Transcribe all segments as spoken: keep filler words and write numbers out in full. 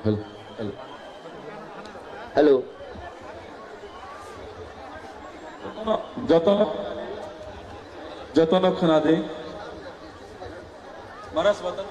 Hello. Hello. Hello. Jotono, jotono khwnadi. Maras bata.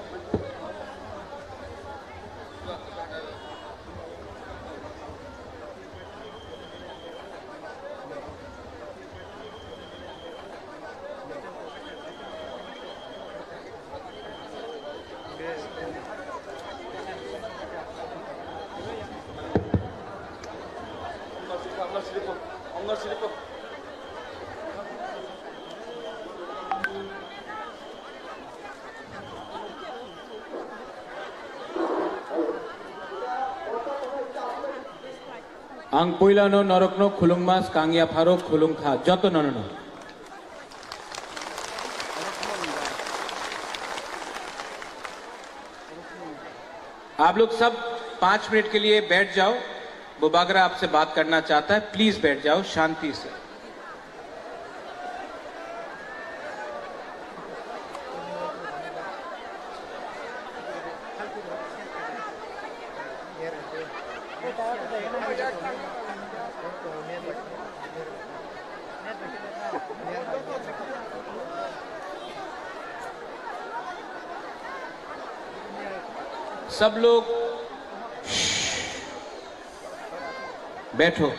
Ang puilano norokno khulungma skang yapharo khulungkha jotonono. आप लोग सब पाँच मिनट के लिए बैठ जाओ। बुबागरा आपसे बात करना चाहता है, प्लीज बैठ जाओ शांति से। सब लोग बैठो।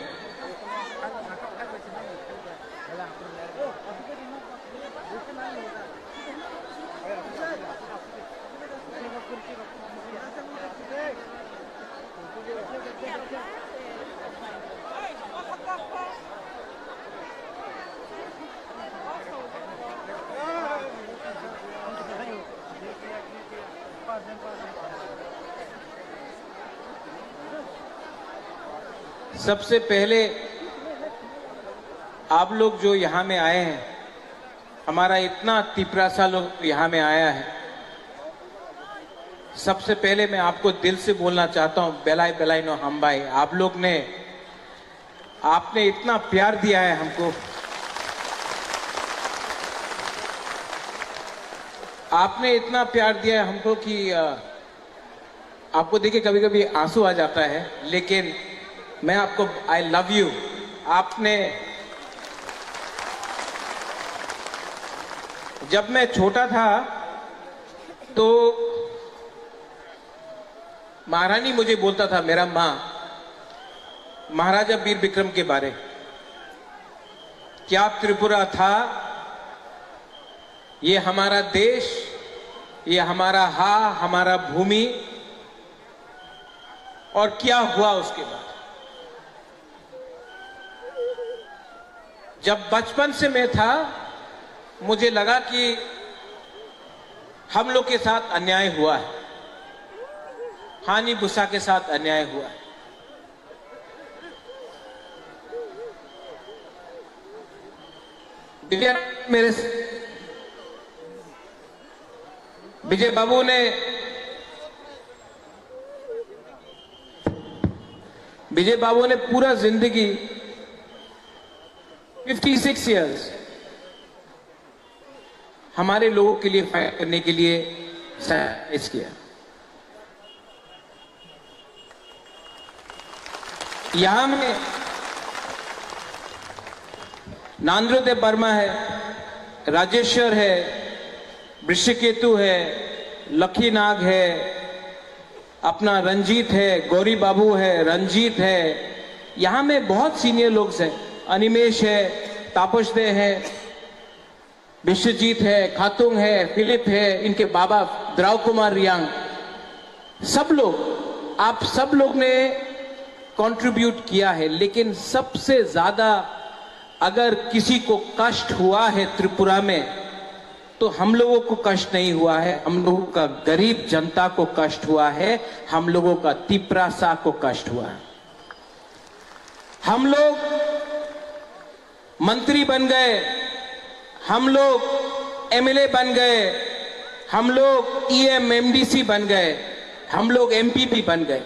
सबसे पहले आप लोग जो यहाँ में आए हैं, हमारा इतना तिपरासा लोग यहाँ में आया है, सबसे पहले मैं आपको दिल से बोलना चाहता हूँ, belai belai no hambai। आप लोग ने, आपने इतना प्यार दिया है हमको, आपने इतना प्यार दिया है हमको कि, अ, आपको देख के कभी-कभी आंसू आ जाता है, लेकिन मैं आपको, I love you। आपने, जब मैं छोटा था, तो महारानी मुझे बोलता था, मेरा माँ, महाराजा वीर विक्रम के बारे, क्या त्रिपुरा था, ये हमारा देश, ये हमारा हा, हमारा भूमि, और क्या हुआ उसके बाद। जब बचपन से मैं था, मुझे लगा कि हम लोग के साथ अन्याय हुआ है, हानि बुसा के साथ अन्याय हुआ है। दिव्या, मेरे स-, विजय बाबू ने, विजय बाबू ने पूरा जिंदगी, फिफ्टी सिक्स ईयर्स, हमारे लोगों के लिए फाइट करने के लिए सैक्रिफाइस किया। यहाँ में नांद्रो देव वर्मा है, राजेश्वर है, वृषकेतु है, लखी नाग है, अपना रंजीत है, गौरी बाबू है, रंजीत है, यहाँ में बहुत सीनियर लोग हैं, अनिमेश है, तापस दे है, विश्वजीत है, खातुंग है, फिलिप है, इनके बाबा द्राव कुमार रियांग, सब लोग, आप सब लोग ने कंट्रीब्यूट किया है, लेकिन सबसे ज्यादा अगर किसी को कष्ट हुआ है त्रिपुरा में, तो हम लोगों को कष्ट नहीं हुआ है, हम लोगों का गरीब जनता को कष्ट हुआ है, हम लोगों का तिपरासा को कष्ट हुआ है। हम लोग मंत्री बन गए, हम लोग एमएलए बन गए, हम लोग ईएम एमडीसी बन गए, हम लोग एमपी भी बन गए।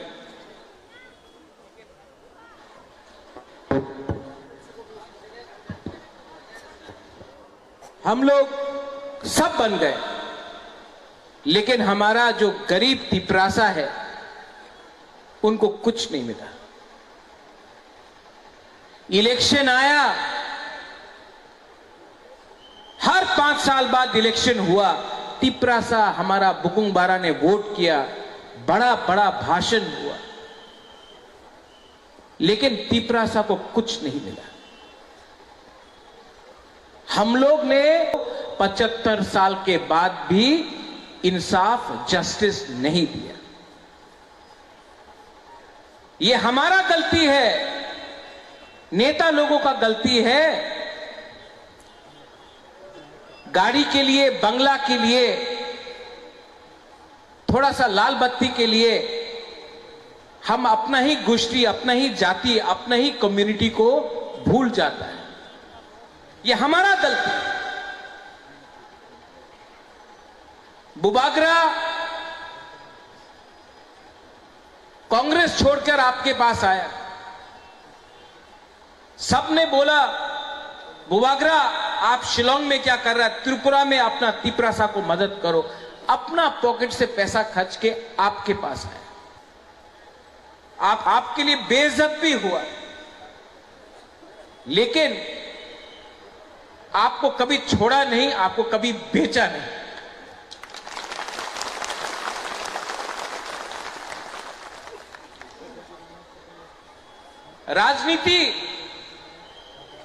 हम लोग सब बन गए, लेकिन हमारा जो गरीब तिपरासा है, उनको कुछ नहीं मिला। इलेक्शन आया, हर पांच साल बाद इलेक्शन हुआ, तिपरासा हमारा बुकुंग बारा ने वोट किया, बड़ा बड़ा भाषण हुआ, लेकिन तिपरासा को कुछ नहीं मिला। हम लोग ने पचहत्तर साल के बाद भी इंसाफ, जस्टिस नहीं दिया। ये हमारा गलती है, नेता लोगों का गलती है। गाड़ी के लिए, बंगला के लिए, थोड़ा सा लाल बत्ती के लिए हम अपना ही गोष्ठी, अपना ही जाति, अपना ही कम्युनिटी को भूल जाता है। ये हमारा गलती है। बुबागरा कांग्रेस छोड़कर आपके पास आया, सबने बोला, "बुबागरा, आप शिलोंग में क्या कर रहा है? त्रिपुरा में अपना तिपरासा को मदद करो।" अपना पॉकेट से पैसा खर्च के आपके पास आया। आप, आपके लिए बेइज्जत भी हुआ, लेकिन आपको कभी छोड़ा नहीं, आपको कभी बेचा नहीं। राजनीति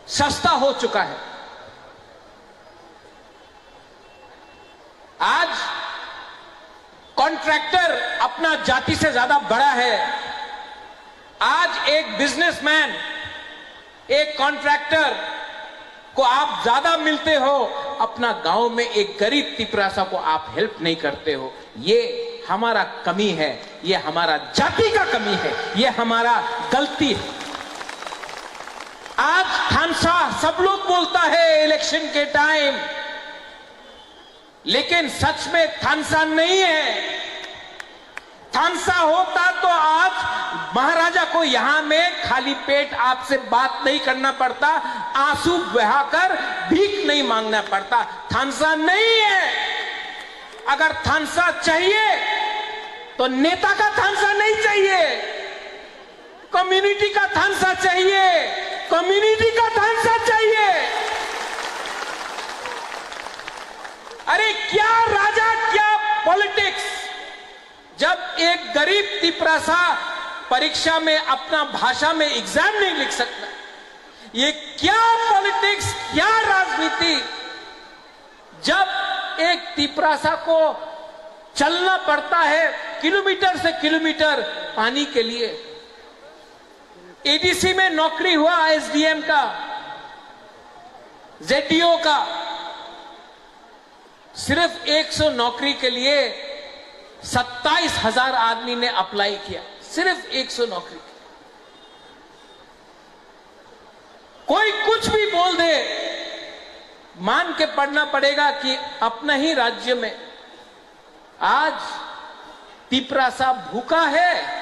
सस्ता हो चुका है। आज कॉन्ट्रैक्टर अपना जाति से ज्यादा बड़ा है। आज एक बिजनेसमैन, एक कॉन्ट्रैक्टर को आप ज्यादा मिलते हो, अपना गांव में एक गरीब तिपरासा को आप हेल्प नहीं करते हो। ये हमारा कमी है, ये हमारा जाति का कमी है, ये हमारा गलती है। आज थानसा सब लोग बोलता है इलेक्शन के टाइम, लेकिन सच में थानसा नहीं है। थानसा होता तो आज महाराजा को यहाँ में खाली पेट आपसे बात नहीं करना पड़ता, आंसू बहाकर भीख नहीं मांगना पड़ता। थानसा नहीं है। अगर थानसा चाहिए तो नेता का थानसा नहीं चाहिए, कम्युनिटी का थानसा चाहिए, कम्युनिटी का थानसा चाहिए। अरे क्या राजा, क्या पॉलिटिक्स, जब एक गरीब तिपरासा परीक्षा में अपना भाषा में एग्जाम नहीं लिख सकता, ये क्या पॉलिटिक्स, क्या राजनीति? जब एक तिपरासा को चलना पड़ता है किलोमीटर से किलोमीटर पानी के लिए, एडीसी में नौकरी हुआ एसडीएम का, जेडीओ का, सिर्फ एक सौ नौकरी के लिए सत्ताईस हजार आदमी ने अप्लाई किया, सिर्फ एक सौ नौकरी के। कोई कुछ भी बोल दे, मान के पढ़ना पड़ेगा कि अपना ही राज्य में आज तिपरासा भूखा है,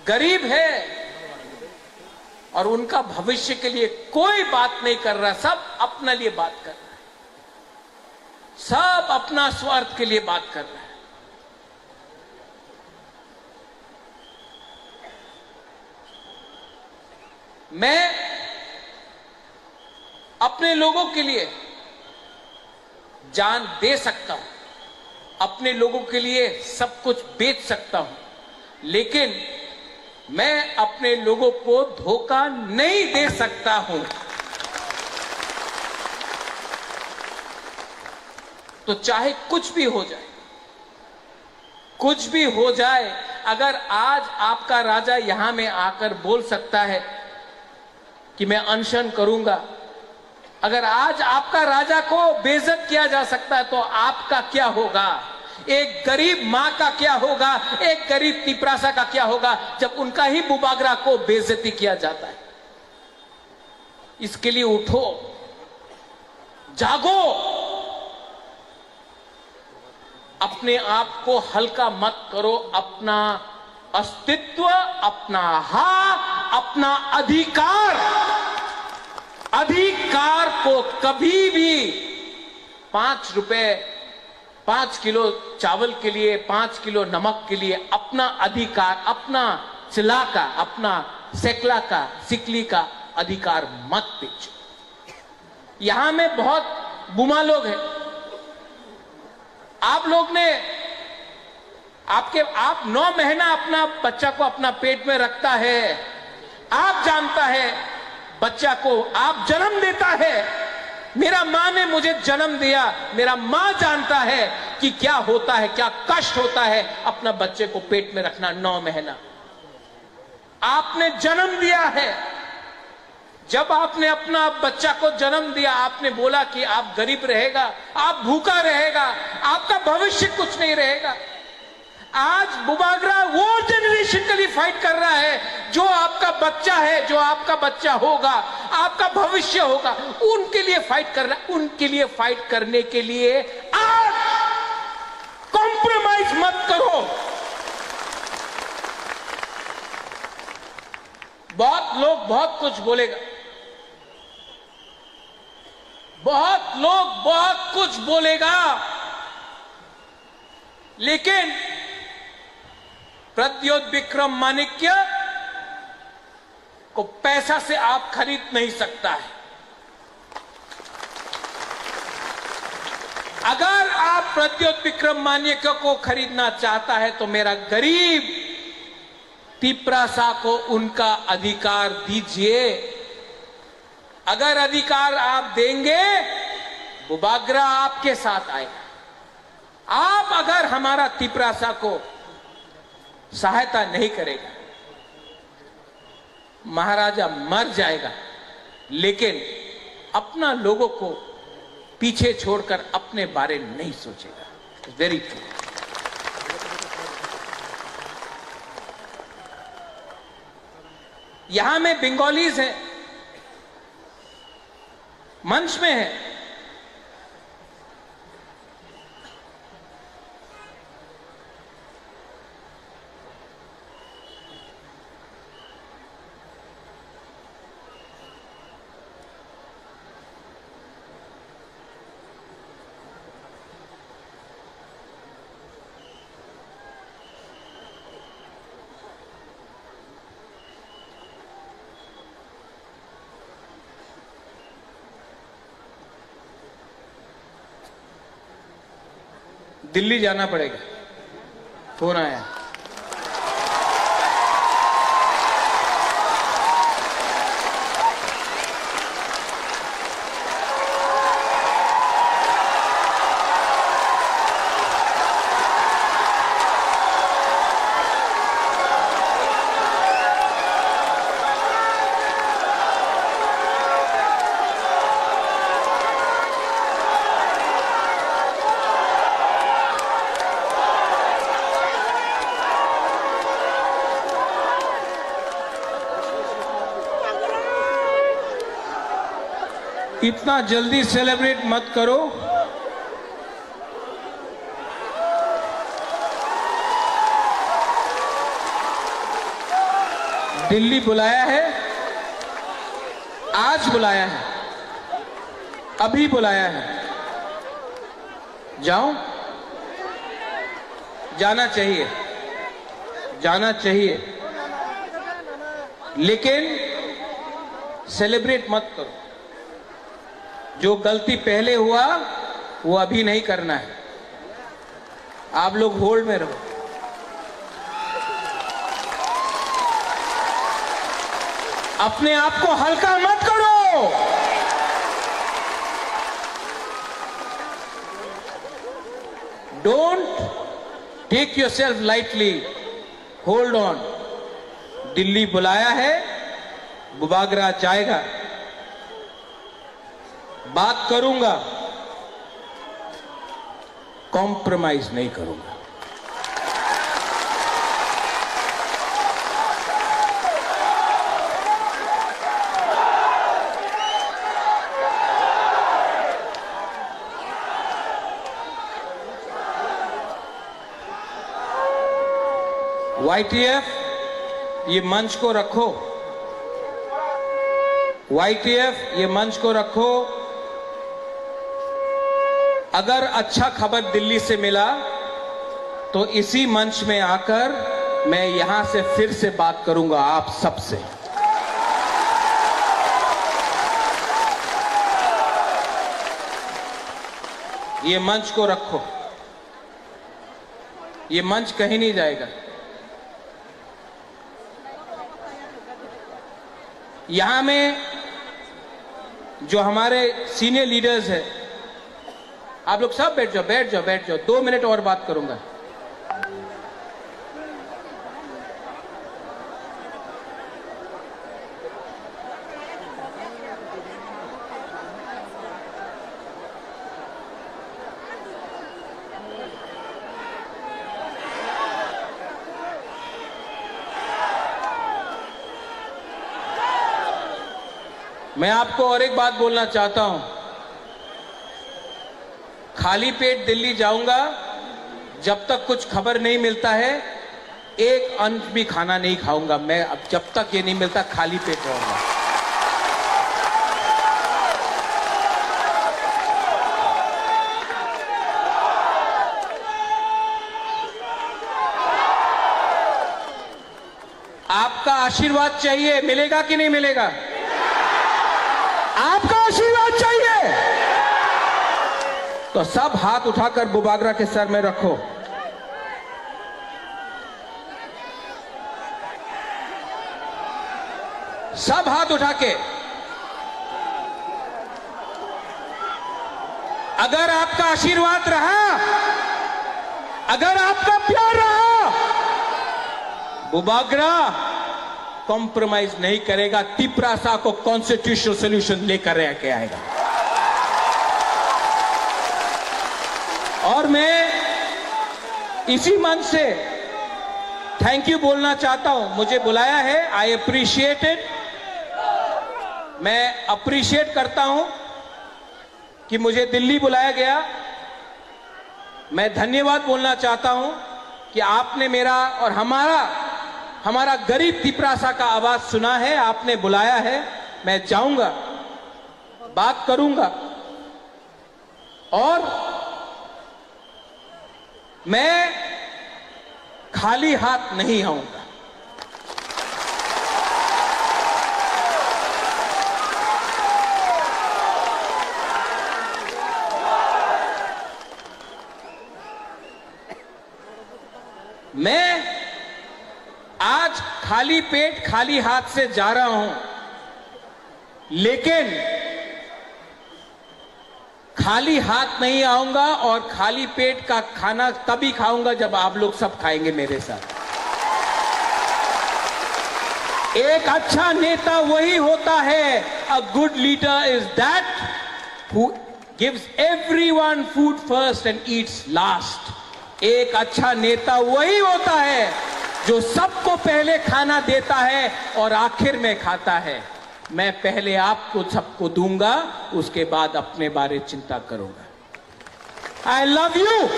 गरीब है और उनका भविष्य के लिए कोई बात नहीं कर रहा, सब अपने लिए बात कर रहा है, सब अपना स्वार्थ के लिए बात कर रहा है। मैं अपने लोगों के लिए जान दे सकता हूं, अपने लोगों के लिए सब कुछ बेच सकता हूं, लेकिन मैं अपने लोगों को धोखा नहीं दे सकता हूं। तो चाहे कुछ भी हो जाए, कुछ भी हो जाए, अगर आज आपका राजा यहां में आकर बोल सकता है कि मैं अनशन करूंगा, अगर आज आपका राजा को बेइज्जत किया जा सकता है, तो आपका क्या होगा? एक गरीब माँ का क्या होगा? एक गरीब तिपरासा का क्या होगा, जब उनका ही बुबागरा को बेइज्जती किया जाता है? इसके लिए उठो, जागो। अपने आप को हल्का मत करो, अपना अस्तित्व, अपना हा, अपना अधिकार, अधिकार को कभी भी पांच रुपए पाँच किलो चावल के लिए, पाँच किलो नमक के लिए अपना अधिकार, अपना चिला का, अपना सेकला का, सिकली का अधिकार मत बेचो। यहां में बहुत बुमा लोग हैं। आप लोग ने, आपके, आप नौ महीना अपना बच्चा को अपना पेट में रखता है, आप जानता है बच्चा को, आप जन्म देता है। मेरा माँ ने मुझे जन्म दिया, मेरा माँ जानता है कि क्या होता है, क्या कष्ट होता है अपना बच्चे को पेट में रखना नौ महीना। आपने जन्म दिया है। जब आपने अपना बच्चा को जन्म दिया, आपने बोला कि आप गरीब रहेगा, आप भूखा रहेगा, आपका भविष्य कुछ नहीं रहेगा। आज बुबागरा वो जनरेशन के लिए फाइट कर रहा है जो आपका बच्चा है, जो आपका बच्चा होगा, आपका भविष्य होगा, उनके लिए फाइट कर रहा है। उनके लिए फाइट करने के लिए आज कॉम्प्रोमाइज मत करो। बहुत लोग बहुत कुछ बोलेगा, बहुत लोग बहुत कुछ बोलेगा, लेकिन प्रद्योत विक्रम माणिक्य को पैसा से आप खरीद नहीं सकता है। अगर आप प्रद्योत विक्रम माणिक्य को खरीदना चाहता है तो मेरा गरीब तिप्रासा को उनका अधिकार दीजिए। अगर अधिकार आप देंगे, बुबागरा आपके साथ आएगा। आप अगर हमारा तिप्रासा को सहायता नहीं करेगा, महाराजा मर जाएगा, लेकिन अपना लोगों को पीछे छोड़कर अपने बारे नहीं सोचेगा। Very true। यहां में बंगालीज हैं, मंच में हैं। दिल्ली जाना पड़ेगा, फोन आया। इतना जल्दी सेलिब्रेट मत करो। दिल्ली बुलाया है, आज बुलाया है, अभी बुलाया है। जाओ, जाना चाहिए, जाना चाहिए, लेकिन सेलिब्रेट मत करो। जो गलती पहले हुआ, वो अभी नहीं करना है। आप लोग होल्ड में रहो, अपने आप को हल्का मत करो। Don't take yourself lightly. Hold on. Delhi बुलाया है, बुबागरा जाएगा। बात करूंगा, कॉम्प्रोमाइज नहीं करूंगा। वाईटीएफ, ये मंच को रखो। वाईटीएफ, ये मंच को रखो। अगर अच्छा खबर दिल्ली से मिला, तो इसी मंच में आकर मैं यहां से फिर से बात करूंगा आप सबसे। ये मंच को रखो, ये मंच कहीं नहीं जाएगा। यहाँ में जो हमारे सीनियर लीडर्स हैं, आप लोग सब बैठ जाओ, बैठ जाओ, बैठ जाओ, दो मिनट और बात करूंगा। मैं आपको और एक बात बोलना चाहता हूं, खाली पेट दिल्ली जाऊंगा, जब तक कुछ खबर नहीं मिलता है, एक अंश भी खाना नहीं खाऊंगा मैं। अब जब तक ये नहीं मिलता, खाली पेट रहूंगा। आपका आशीर्वाद चाहिए, मिलेगा कि नहीं मिलेगा? आपका आशीर्वाद चाहिए, तो सब हाथ उठाकर बुबागरा के सर में रखो। सब हाथ उठा के, अगर आपका आशीर्वाद रहा, अगर आपका प्यार रहा, बुबागरा कॉम्प्रोमाइज नहीं करेगा, तिपरासा को कॉन्स्टिट्यूशनल सॉल्यूशन लेकर रह के आएगा। और मैं इसी मंच से थैंक यू बोलना चाहता हूं, मुझे बुलाया है, आई अप्रिशिएट इट। मैं अप्रिशिएट करता हूं कि मुझे दिल्ली बुलाया गया। मैं धन्यवाद बोलना चाहता हूं कि आपने मेरा और हमारा, हमारा गरीब तिपरासा का आवाज सुना है, आपने बुलाया है। मैं जाऊंगा, बात करूंगा और मैं खाली हाथ नहीं आऊंगा। मैं आज खाली पेट, खाली हाथ से जा रहा हूं, लेकिन खाली हाथ नहीं आऊंगा और खाली पेट का खाना तभी खाऊंगा जब आप लोग सब खाएंगे मेरे साथ। एक अच्छा नेता वही होता है, a good leader is that who gives everyone food first and eats last। एक अच्छा नेता वही होता है जो सबको पहले खाना देता है और आखिर में खाता है। मैं पहले आपको सबको दूंगा, उसके बाद अपने बारे चिंता करूंगा। I love you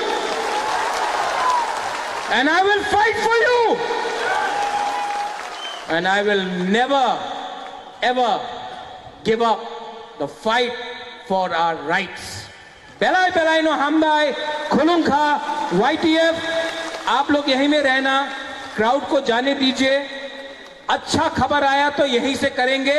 and I will fight for you and I will never ever give up the fight for our rights. Belai belai no hambai, khulungkha, Y T F, आप लोग यहीं में रहना, क्राउड को जाने दीजिए। अच्छा खबर आया तो यहीं से करेंगे,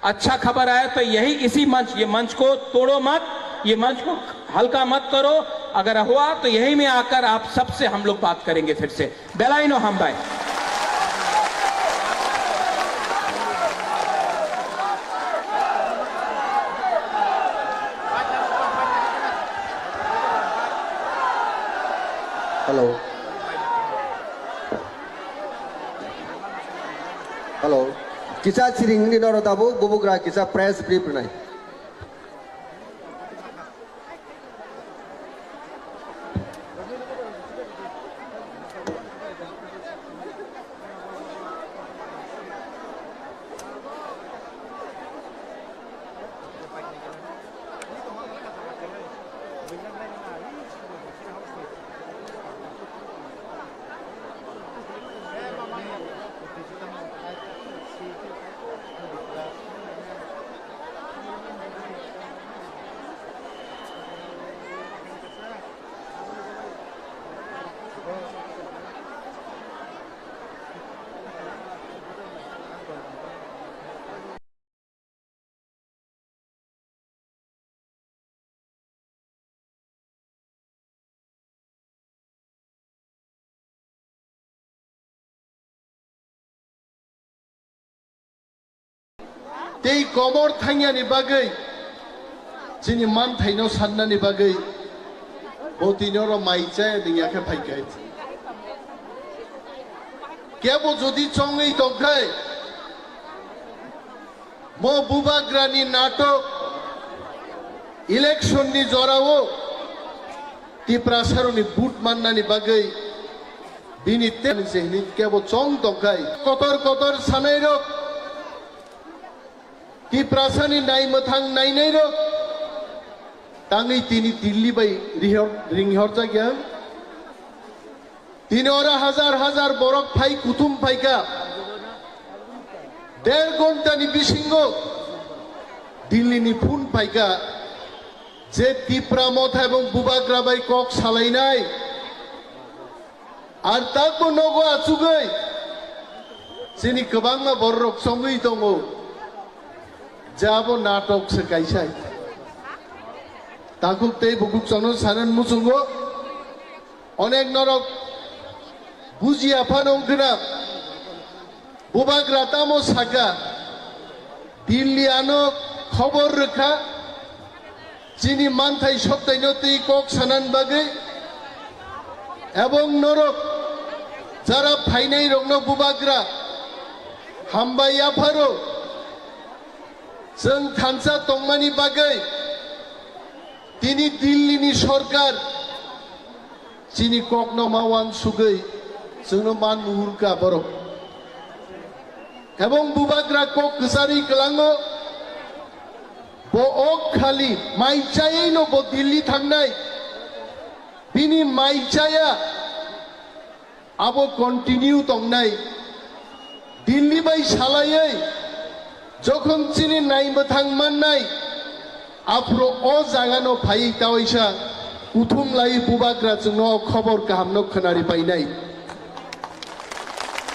अच्छा खबर आया तो यही, इसी मंच, ये मंच को तोड़ो मत, ये मंच को हल्का मत करो। अगर हुआ तो यहीं में आकर आप सबसे हम लोग बात करेंगे फिर से। Belai no hambai. Hello. Hello. Kisa siring ni noro tabuk, bubugra kisa press brief nai. Tei komor thangyani bagwi, chini manthaino sannani bagwi, bo tini oro mai chaya ningya khe phaikha. Kebo jodi chongwi tongkhai, mo bubagrani natok, election ni jorao Tiprasarokni vote mannani bagwi bini ten se hini kebo chong tongkhai. Kotor kotor sanairok, Tiprasani naimwthang nainairok tangwi tini Delhi bai rihor-, ringhorjakya. Tini oro hajar hajar borok phai kuthum phaikha. Der ghontani bisingo Delhi ni phone phaikha je Tipra Motha ebong Bubagra bai kok salainai. Ar takbo nogo achugwi chini kwbangma bororok chongwi tongo je abo natok se kaisa. Takhuk tei bukhuk chwngno sanan muchungo onek norok bujiya phano wngkhwna. Bubagra tamo saka, Delhi ano khobor rwkha, chini manthai soktaino twi kok sanan bagwi, ebong norok jara phainai rokno Bubagra hambai yapharo, chwng thansa tongmani bagwi tini Delhi ni sorkar chini kokno ma uansugwi chwngno ma nuhurkha borok. Ebong Bubagra kok kwcharwi kwlango, bo ok khali mai chaywi no bo Delhi thangnai, bini mai chaya abo continue tongnai. Delhi bai salaiwi jokhon chini naimwthang mannai, aphuru o jagano phaiwi tawaisa kuthum laiwi Bubagra chwngno o khobor kahamno khwnari painai.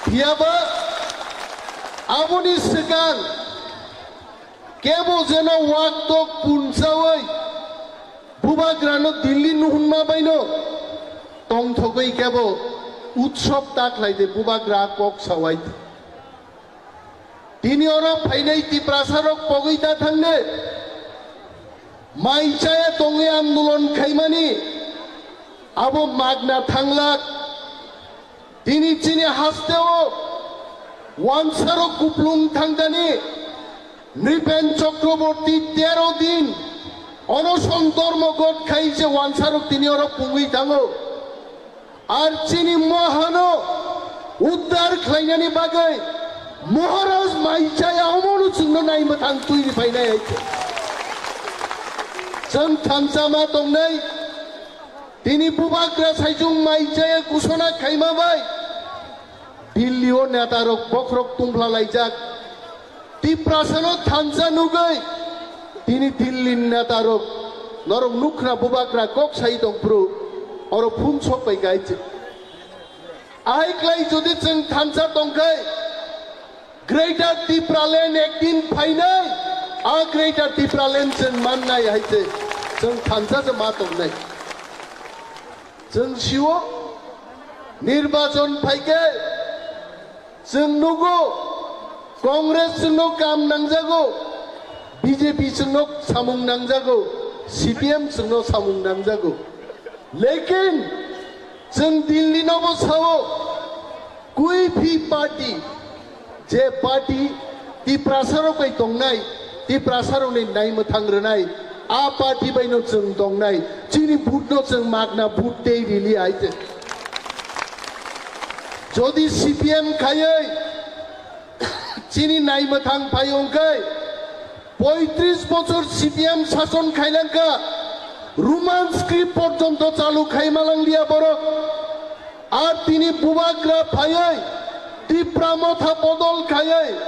Phiyaba aboni swkang kebo jeno waktok punchawi Bubagrano Delhi nuhunma baino tongthogwi kebo utsob ta khlai de Bubagra kok sawai. Tini oro phainai Tiprasarok pogwi ta thangne, mai chaya tongwi andolon khaimani abo magna thanglak. Tini chini hasteo wansarok kuplung thangdani Nripen Chakraborty tero din onoson dormo got khai je wansarok tini oro pungwi thango. Ar chini mohano uddar khlainani bagwi Maharaj mai chaya omono chwngno naimwthang twi riphainai hai khe. Chwng thansa ma tongnai. Tini Bubagra saichung mai chaya kusona khaima bai Delhi o neta rok bokhorok tungphla laijak. Tiprasano thansa nugwi tini Delhi ni neta rok norok nukhna Bubagra kok sai tong phuru oro phung sok bai gai chwng. Ahai klai jodi chwng thansa tongkhai, Greater Tipraland ekdin phainai, a Greater Tipraland chwng mannai hai se chwng thansa se ma tongnai. Chwng sio nirbachon phaikhe chwng nugo Congress chwngno kam nangjago, B J P chwngno samung nangjago, C P M chwngno samung nangjago. Lekin chwng Delhi nobo sao, kui phi party, je party Tiprasarok bai tongnai, Tiprasarokni naimwthang rwnai, a party bai no chwng tongnai, chini vote no chwng magna vote tei rili hai se. Jodi C P M khaiwi chini naimwthang phai wngkhai, poitris bochor C P M sason khailangkha, Roman script porjonto chalu khai malangliya borok. Ar tini Bubagra phaiwi Tipra Motha bodol khaiwi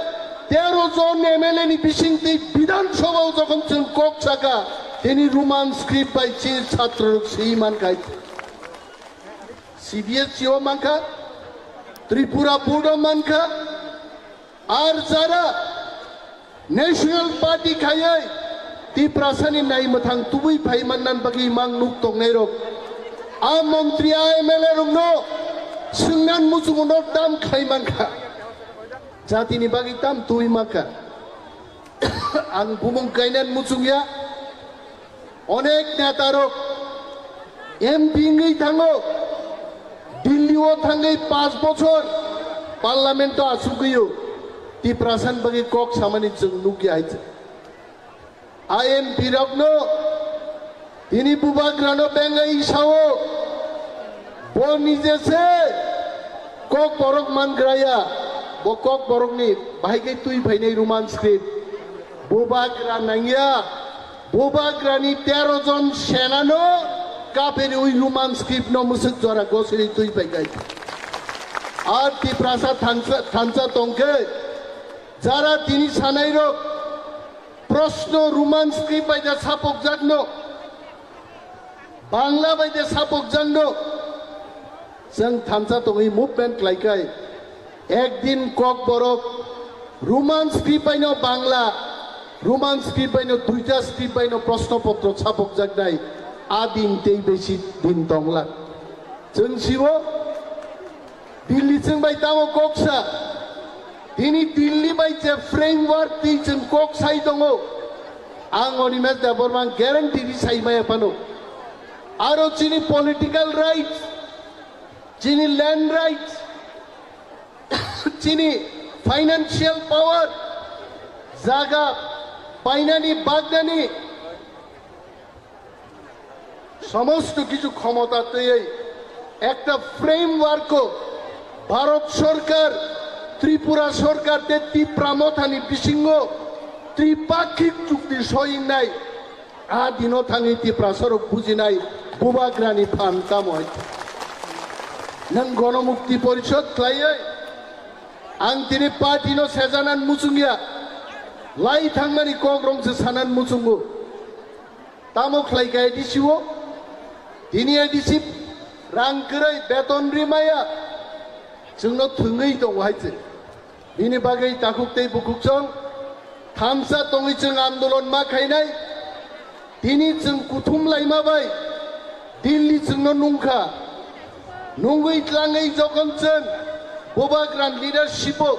tero jon M L A ni bisingtwi Bidhan Sabha o jokhon chwng kok saka, tini Roman script bai chini chhatrorok swi mankha. C B S E o mankha, Tripura board o mankha, ar jara National Party khaiwi Tiprasani naimwthang tubui phai mannan bagwi mang nuk tongnairok, a montri, a M L A rokno swngnan muchungo no tam khlai mankha, jatini bagwi tam tubui mankha. Ang bumung kainan muchungya, onek netarok M P wngwi thango, Delhi o thangwi panch bochor parliament o achugwio, Tiprasa ni bagwi kok samani chwng nukya hai. A M P rokno tini bubagrano bengai sao, bo nije se kok borok mangraya, bo kok borokni bahai khe twi phainai Roman script. Bubagra nangya, bubagrani tero jon senano kaperi ui Roman script no musuk jora gosiri twi phaikai. Ar Tiprasa thansa, thansa tongkhe, jara tini sanairok, Proshno Roman script bai da sapokjakno, Bangla bai da sapokjakno, chwng thansa tongwi movement khlaikai. Ekdin Kokborok Roman script baino Bangla, Roman script baino duita script baino proshno potro sapokjaknai, a din tei besi din tongla. Chwng sibo Delhi chwng bai tamo koksa. Tini Delhi bai je framework twi chwng kok sai tongo. Ang Animesh Debbarma guarantee ri sai maya phano. Aro chini political rights, chini land rights, chini financial power, jaga painani bagnani, সমস্ত কিছু ক্ষমতা twiwi একটা framework o Bharat Sarkar, ত্রিপুরা Sarkar te Tipra Mothani bisingo tripakhik chukti soingnai, a dino thangwi Tiprasarok bujinai bubagrani phan tamo hai. Nwng Ganamukti Porishod khlaiwi ang tini party no sejanan muchungya, lai thangmani kok rong se sanan muchungo. Tamo khlai kha A D C o? Tini A D C rang kwrwi beton ri maya, chwngno thwngwi tongo hai se. Bini bagwi takhuk tei bukhuk chwng thansa tongwi chwng andolon ma khainai. Tini chwng kuthum laima bai Delhi chwngno nungkha. Nungwi tlangwi jokhon chwng bubagrani leadership o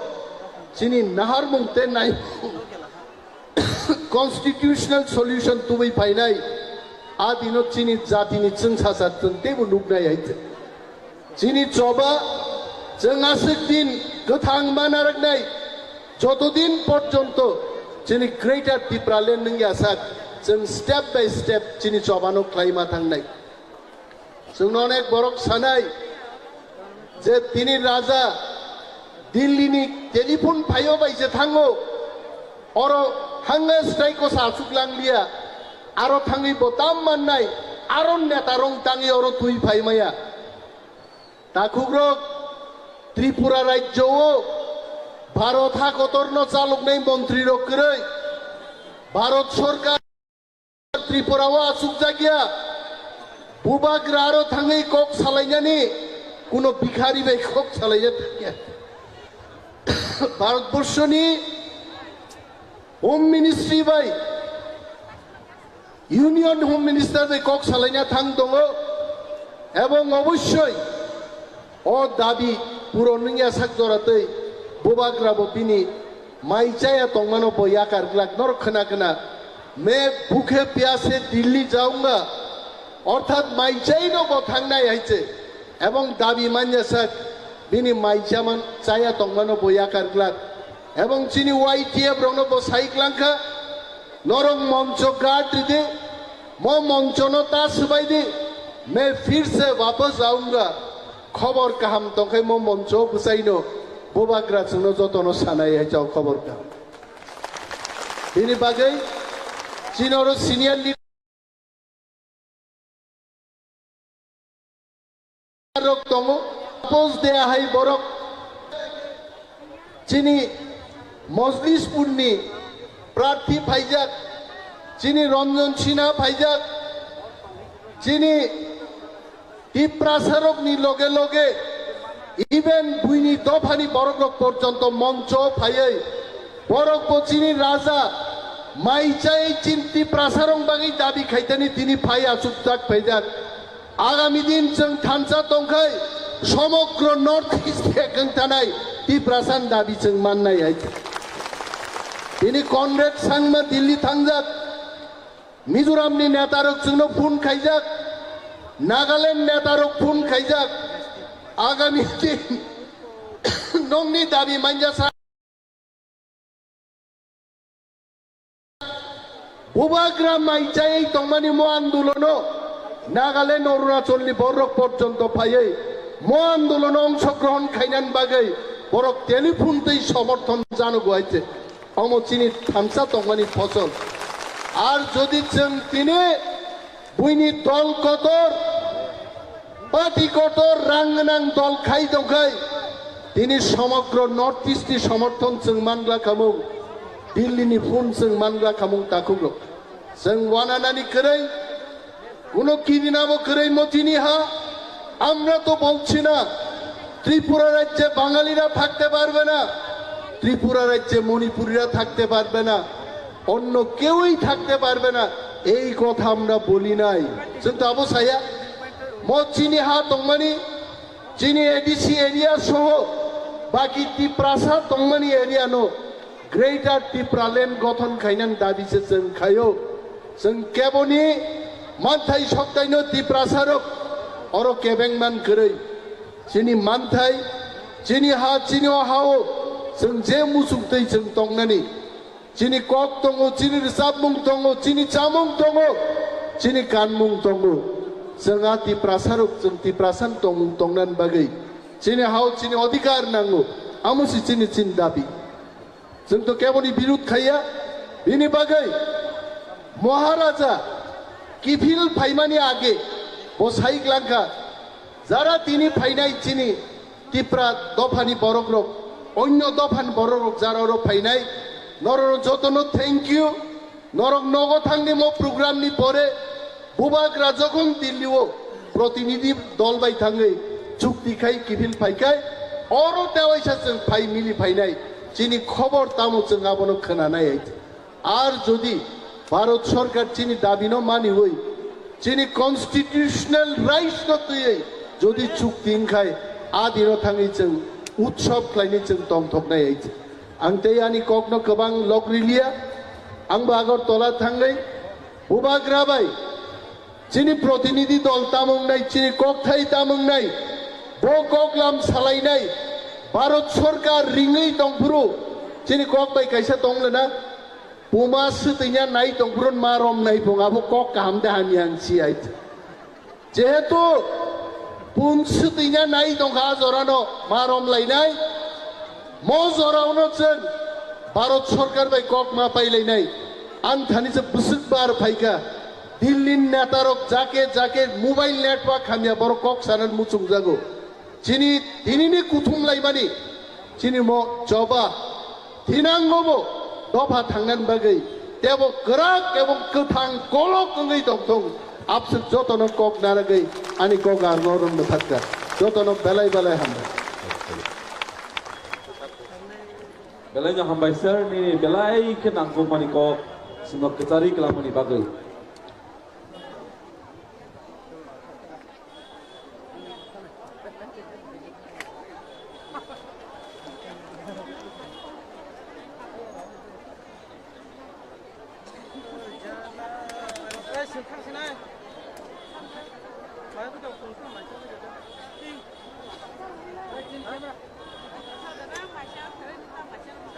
chini naharmung tei nai constitutional solution tubui phainai, a dino chini jatini chwngsasa chwng teibo nuknai hai se. Chini choba chwng aswk din kwthang ma narwknai, joto din porjonto chini Greater Tipraland wngya sak, chwng step by step chini chobano khlai ma thangnai. Chwngno onek borok sanai je tini raja Delhi ni telephone phaio bai se thango, oro hanga strike o sa achuk lang liya, aro thangwi bo tam mannai, aro neta rong tangwi oro twi phai maya. Takhukrok Tripura rajyo o Bharat ha kotorno chaloknai montri rok kwrwi Bharat sorkar Tripura o achukjakya, bubagra aro thangwi kok salainani kuno bikhari bai kok salaina thangya. Bharatborshoni Home Ministry bai, Union Home Minister bai kok salaina thang tongo, ebong obossoi o dabi puron wngya sak jora tei bubagra bo bini mai chaya tongmano bo yakar glak. Norok khna khna, "मैं भूखे प्यासे दिल्ली जाऊंगा," orthat mai chaino bo thangnai hai se, ebong dabi manya sak bini mai chaman chaya tongmano bo yakar glak. Ebong chini Y T F rokno bo sai glangkha, "Norok moncho guard ridi, mo monchono ta swbai di, मैं फिर से वापस आऊंगा." Khobor kaham tongkhai mo moncho bwsaino bubagra chwngno jotono sanai hai chao khobor kaham. Bini bagwi chini oro senior leader rok tongo, post de ahai borok chini Mojlispurni prarthi phaijak, chini Ranjan Sinha phaijak, chini Tiprasarokni loge loge even buini dophani borokrok porjonto moncho phaiwi borok bo chini raja mai chai chin Tiprasarok bagwi dabi khaitani tini phai achukjak phaijak. Agami din chwng thansa tongkhai somogro North East phek wng tanai Tiprasan dabi chwng mannai hai. Tini Conrad Sangma Delhi thangjak, Mizoramni netarok chwngno phone khaijak, Nagaland netarok phone khaijak, agami din nokni dabi manja sa. Bubagra mai chayai tongmani mo andolono Nagaland, Arunachalni borok porjonto phaiwi mo andolono ongshogrohon khainani bagwi borok telephone tei somorthon jano guaite. Omo chini thamsa tongmani phosol. Ar jodi chwng tini buini dol kotor, party kotor, rang gwnang dol khai tongkhai, tini somogro North East ni somorthon chwng mangla khamung, Delhi ni phone chwng mangla khamung takhukrok. Chwng wananani kwrwi, kuno kirinabo kwrwi mo chini ha, আমরা তো বলছি না ত্রিপুরা রাজ্যে বাঙালিরা থাকতে পারবে না, ত্রিপুরা রাজ্যে মণিপুরিরা থাকতে পারবে না, অন্য কেউই থাকতে পারবে না, এই কথা আমরা বলি নাই। Chwng to abo saya, mo chini ha tongmani, chini A D C area soho, baki Tiprasa tongmani area no Greater Tipraland gothon khainani dabi se chwng khaio. Chwng keboni manthai soktaino Tiprasarok oro kebengman kwrwi. Chini manthai, chini ha, chini o ha-o chwng je muchungtwi chwng tongnani. Chini kok tongo, chini rwchapmung tongo, chini chamung tongo, chini kanmung tongo. Chwng a Tiprasarok chwng Tiprasan tongmung tongnani bagwi chini ha-o chini odhikar nango. Amo se chini, chini dabi. Chwng to keboni birud khaiya, bini bagwi Maharaja kiphil phaimani age bo sai glangkha, jara tini phainai chini Tipra dophani borokrok, onyo dophani borokrok jara oro phainai, norok jotono thank you. Norok nogo thangni mo program ni pore Bubagra jokhon Delhi o protinidhi dol bai thangwi chukti khai kiphil phaikhai oro tewaisa chwng phai mili phainai chini khobor tamo chwng abono khwnanai. Ar jodi Bharat Sarkar chini dabino maniwi chini constitutional rights no twiwi jodi chukti wngkhai a dino thangwi chwng utsob khlainwi chwng tongthoknai. Ang tei ani kokno kwbang lok riliya. Ang bo Agartala thangwi Bubagra bai chini protinidhi dol tamo wngnai, chini kokthai tamo wngnai, bo koklam salainai, Bharat Sarkar ringwi tongphuru chini kok bai kaisa tong lena, puma swtwina nai tongphuru ma romnai phung abo kok kaham de hamya ang si ai. Jehetu pun swtwina nai tongkha a jorano ma romlainai, mo jorano chwng Bharat Sarkar bai kok ma pailainai. Ang thani se bwswk bar phaikha, Delhi ni netarok jake jake mobile network hamya borok kok sanani muchungjago. Chini tinini kuthum laimani chini mo choba thinangobo dopha thangnani bagwi tebo kwrak ebong kwthang kolok wngwi tongthung. Abswk jotono kok naragwi ani kok arno rwngno thakha. Jotono belai belai hambai. Belai no hambai sir, nini belai khe nangkukmani kok simo kwchari kwlangmani bagwi.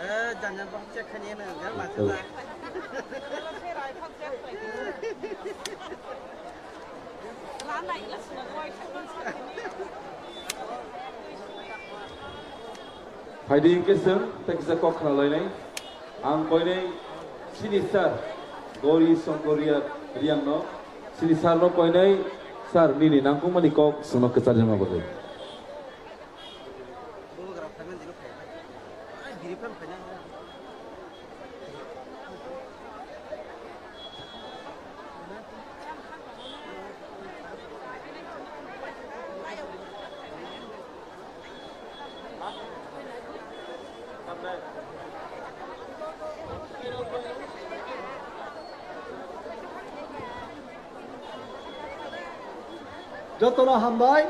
Eh, jangan bang cek kan ini, jangan masuk lah. Phaidi hingke chwng tei kisa kok khna lainai. Ang koinai sini sir Gori Songkoria Riang no sini sir no koinai sir nini nangkukmani kok chwngno kwchar jama bagwi. Jotono hambai.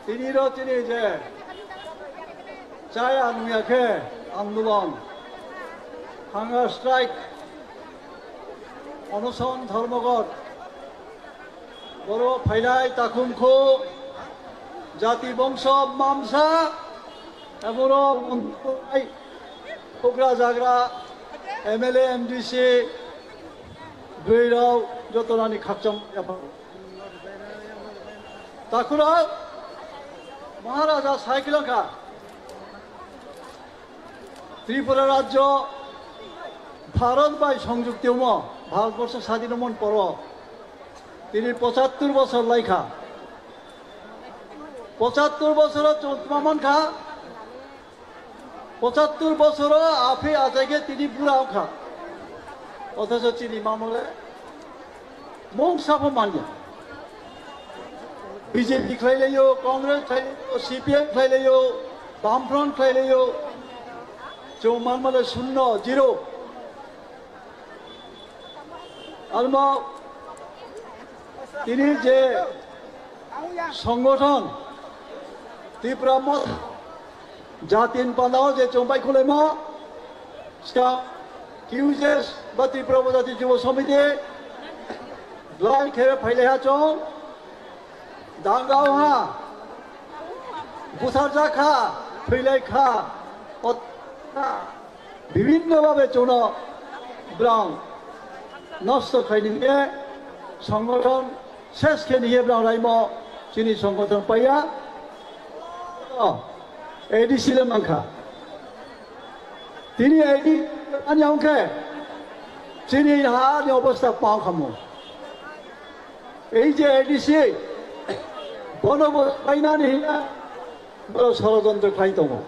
Tini ro tini je chaya nungya khe andolon Hunger strike, onoson dhormogor, boro phailai takhumkhu, jati bongso mamsa, eboro monthai, hugra jagra, M L A, M D C, bwrwirok jotonani khakchang yaphar. Takhurok Maharaja Saikilang kha. Tripura rajyo Bharat bai songjukti omo, Bharatborsho sadin omon poro tini pochattor bosor laikha. Pochattor bosoro chwng tma mankha, pochattor bosoro aphi achaikhe tini bura wngkha. Othocho chini mamole mungsa pho manya. B J P khlailaio, Congress khlailaio, C P M khlailaio, Bamfront khlailaio. Chwng manmale shunno, zero. Alma tini je songgothon Tipra Motha jatin pandao je chwng bai khulaima, ska Q J S ba Tripura Bojati Jubo Samiti blai khe phailaiha chwng, dangao ha, buthar jakha, thwilai kha, ot-, bibhinno bhabe chwngno brang nosto khaini hwnwi songgothon ses khe niye brang raimo chini songgothon paiya. O, A D C le mankha. Tini A D C ani hwnkhe chini ha ni obostha pang khamu. Ei je A D C bono bo painani hiya boro sorojontro khlai tongo.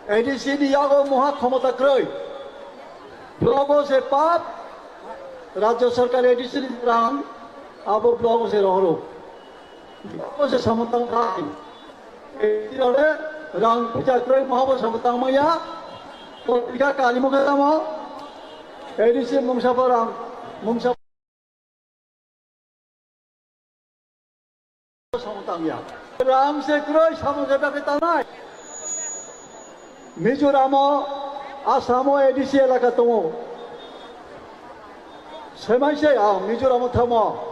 A D C ni yago moha khomota kwrwi. Blogo se pap, rajyo sarkar A D C ni rang, abo blogo se rohoro. Blogo se samotang thai. A D C rode rang puja kwrwi moha bo samotang maya. Potrika kali mokhe tamo. A D C mungsa pa rang, mungsa Samung tangya. Ram se kroi samung se bagwi tangnai. Mizoramo, Asamo A D C elaka tongo. Semai se, ah, Mizoramo thamo.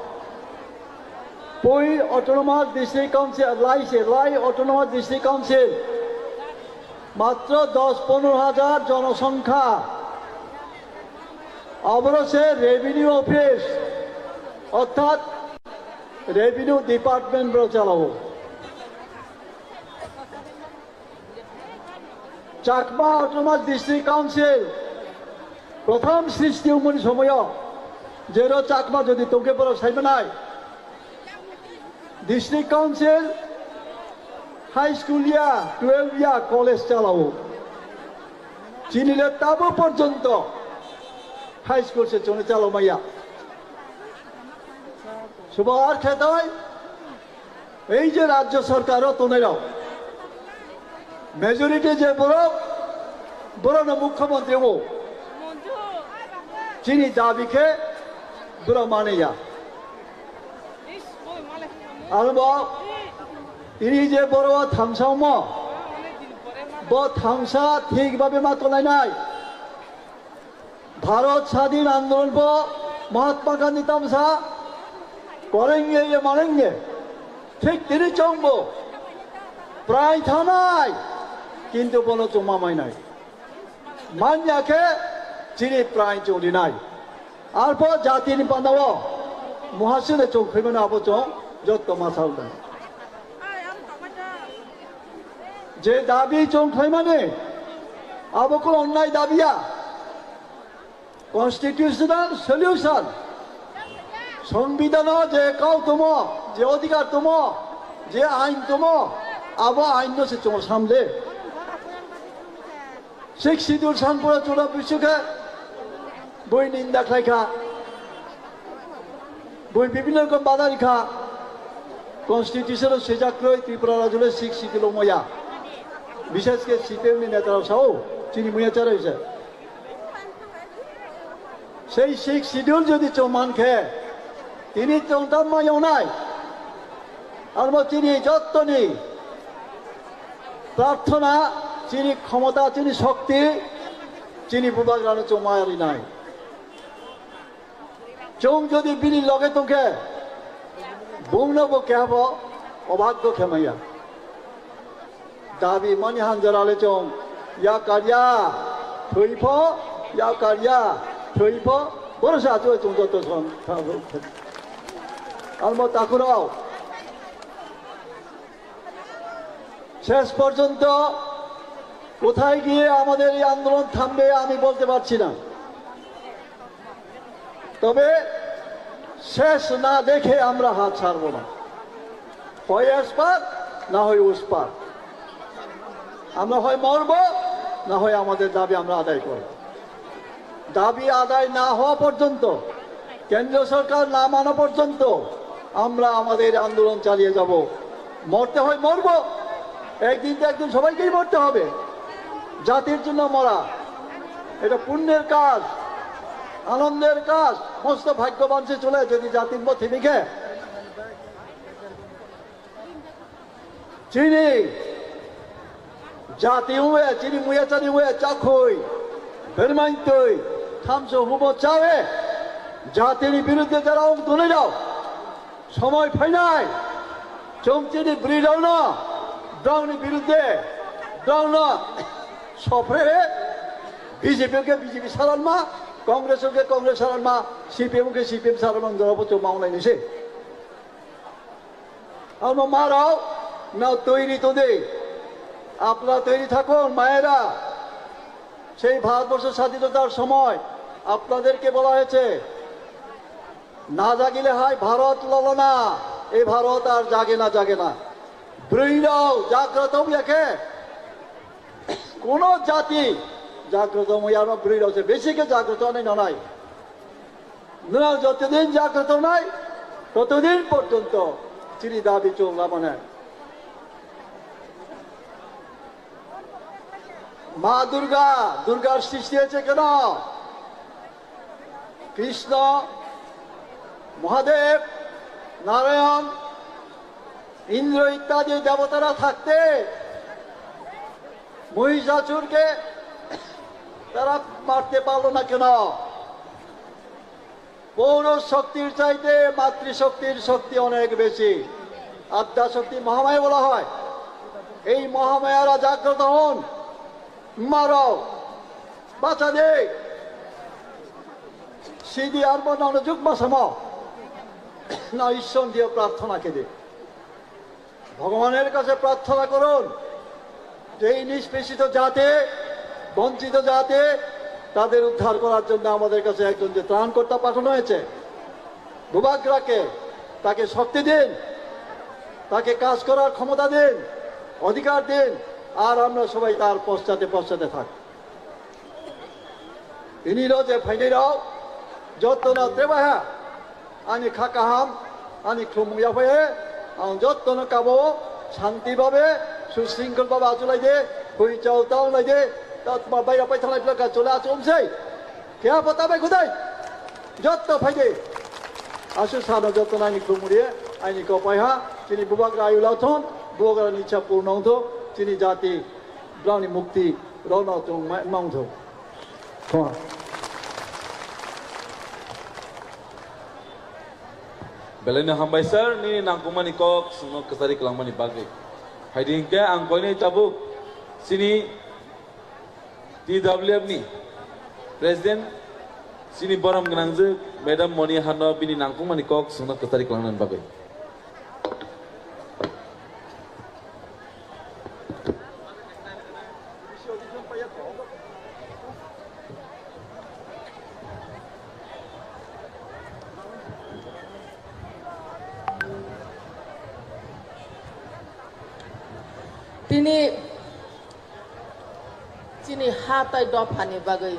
Pui Autonomous District Council, lai se, lai Autonomous District Council. Matro dos ponero hajar jonosongkha. Aboro se revenue office, orthat revenue department boro chalao. Chakma Autonomous District Council prothom srishti wngmani somoyo jero Chakma jodi tongkhe boro saimanai. District Council, High School ya, twelve ya, college chalao. Chini le tabo porjonto High School se chwngno chalo maya. Subar khetai, ei je rajyo sarkaro tongnai rok, majority je borok, borokno mukhyamantri o. Chini dabi khe borok mani ya. Aro bo tini je borok thamsa omo, bo thamsa thik babe ma tolainai. Bharat Sadin Andolon bo Mahatma Gandhi tamsa korenge ye manenge. Thik tini chongbo prai thanai, kintu bono chuma mainai. Manya khe chini prai chungrinai. Arpho jatini pandao muhasino chong khaimano abo chong jotto masal dai. Je dabi chong khaimani abo kolo onnai dabiya. Constitutional solution. Songbidano je kau tomo, je odhikar tomo, je ain tomo, abo ain no se chong samle. Sixth Schedule sangpura chuna bisukhe bui ninda khlaikha, bui bibhinno rokom badari kha. Constitution o swijak kwrwi Tripura rajyo le Sixth Schedule o moya, bishesh khe C P M ni neta rok sao chini muya charai se. Sei Sixth Schedule jodi chwng mankhe tini chwng ta mayongnai. Arbo chini jottoni prarthona, chini khomota, chini shokti, Chini bubagrano chwng ma rinai. Chwng jodi bini loge tongkhe, bungno bo kehabo obhaggo khemaya. Dabi mani hanjarale chwng ya karya thwipho, ya karya thwipho, borok se achuk chwng joto son. Almo takhurok, শেষ পর্যন্ত কোথায় গিয়ে আমাদের এই আন্দোলন থামবে আমি বলতে পারছি না। তবে শেষ না দেখে আমরা হাত ছাড়ব না, হয় এসপার না হয় ওসপার। আমরা হয় মরব, না হয় আমাদের দাবি আমরা আদায় করব। দাবি আদায় না হওয়া পর্যন্ত, কেন্দ্র সরকার না মানা পর্যন্ত আমরা আমাদের আন্দোলন চালিয়ে যাব। মরতে হয় মরব, একদিন তো একদিন সবাইকেই মরতে হবে। জাতির জন্য মরা, এটা পুণ্যের কাজ, আনন্দের কাজ। মস্ত ভাগ্যবান সে চলে যদি জাতির পথে লিখে। Chini jati wngwi, chini muyachani wngwi chakhwi, bermaintwi, thamso humo chawi, jatini birudde jara wng tonwi rok, somoi phainai, chwng chini bwrwi rokno, brokni birudde, brokno sopre, B J P ke B J P salanma, Congress ke Congress salanma, C P M ke C P M salanma, jora bo chwng ma wngnai ni se. Amo marok na তৈরি তো দে, আপনারা তৈরি থাকুন মায়েরা। সেই ভারতবর্ষ স্বাধীনতার সময় আপনাদেরকে বলা হয়েছে, না জাগিলে হয় ভারত ললনা, এই ভারত আর জাগে না, জাগে না। Bwrwi rok jagrot wng ya khe, kono jati jagrot wng ya, bwrwi rok se besi khe jagrot wngnai nanai. Nwng jotodin jagrot wngnai, totodin porjonto chini dabi chwng lamanai. মা দুর্গা, দুর্গার সৃষ্টি হয়েছে কেন? কৃষ্ণ, মহাদেব, নারায়ণ, ইন্দ্র ইত্যাদি দেবতারা থাকতে মহিষাসুরকে তারা মারতে পারলো না কেন? পৌর শক্তির চাইতে মাতৃশক্তির শক্তি অনেক বেশি। আদ্যা শক্তি মহামায়া বলা হয়। এই মহামায়ারা জাগ্রত হন, মারো, বাঁচা দে। Sidi arbo nono juk masamo. Na Ishwar diye prarthona kede. ভগবানের কাছে প্রার্থনা করুন যে এই নিষ্পেষিত জাতি, বঞ্চিত জাতি, তাদের উদ্ধার করার জন্য আমাদের কাছে একজন যে ত্রাণকর্তা পাঠানো হয়েছে, বুবাগ্রাকে, তাকে শক্তি দিন, তাকে কাজ করার ক্ষমতা দিন, অধিকার দিন, আর আমরা সবাই তার পশ্চাতে পশ্চাতে থাকি। Tini ro je phainai rok jotono trebaha ani kha kaham, ani khulumung yaphai he, ang jotono kabo shanti babe, susringkhol babe achulai de, hui chao tao lai de, ta tma baira pai thanglai plaka chole achum sei. Khe apa tabai khudai? Joto phai de. Asu sano jotono ani khulumung ri, ani kopai ha, chini bubagra ayu lathon, bubagra ni ichha purno wngtho, chini jati, brani mukti, rono chung ma-, mangtho. Khoma. Belai no hambai sir, nini nangkukmani kok chwngno kwchari kwlangmani bagwi. Haidi hinkhe ang koinwi tabuk chini T W F ni President, chini borom gwnangjwk Madam Moni Hanno bini nangkukmani kok chwngno kwchari kwlangnani bagwi. Tini chini ha tai dophani bagwi,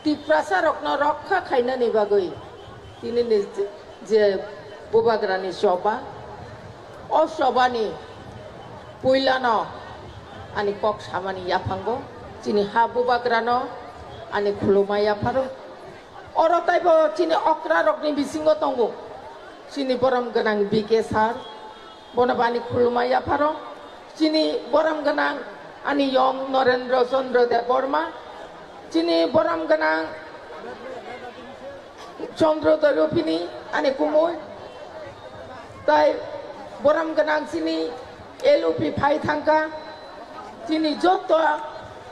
Tiprasa rokno rokha khainani bagwi, tini ni je bubagrani choba, o chobani puilano ani kok samani yaphango, chini ha bubagrano ani khuluma yapharo. Oro taibo chini okra rokni bisingo tongo chini borom gwnang B K sir, bono bo ani khuluma yapharo. Chini borom gwnang ani yong Norendra Chandra Debbarma, Chini borom gwnang Chandra Dharupini ani kumui, tai borom gwnang chini L U P phai thangkha, chini joto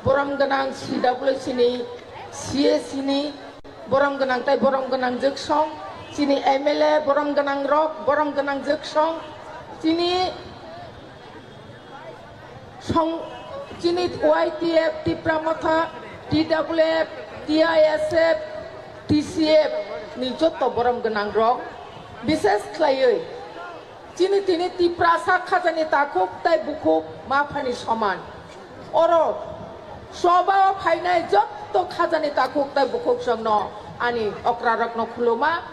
borom gwnang C W C ni, C A C ni borom gwnang tai borom gwnang jwksong, chini M L A borom gwnang rok, borom gwnang jwksong, chini Song, chini Y T F, Tipra Motha, T W F, T I S F, T C F ni joto borom gwnang rok, bises khlaiwi chini tini Tiprasa khajani takhuk tai bukhuk ma phani soman. Oro soba o phainai joto khajani takhuk tai bukhuk songno ani okra rokno khuluma.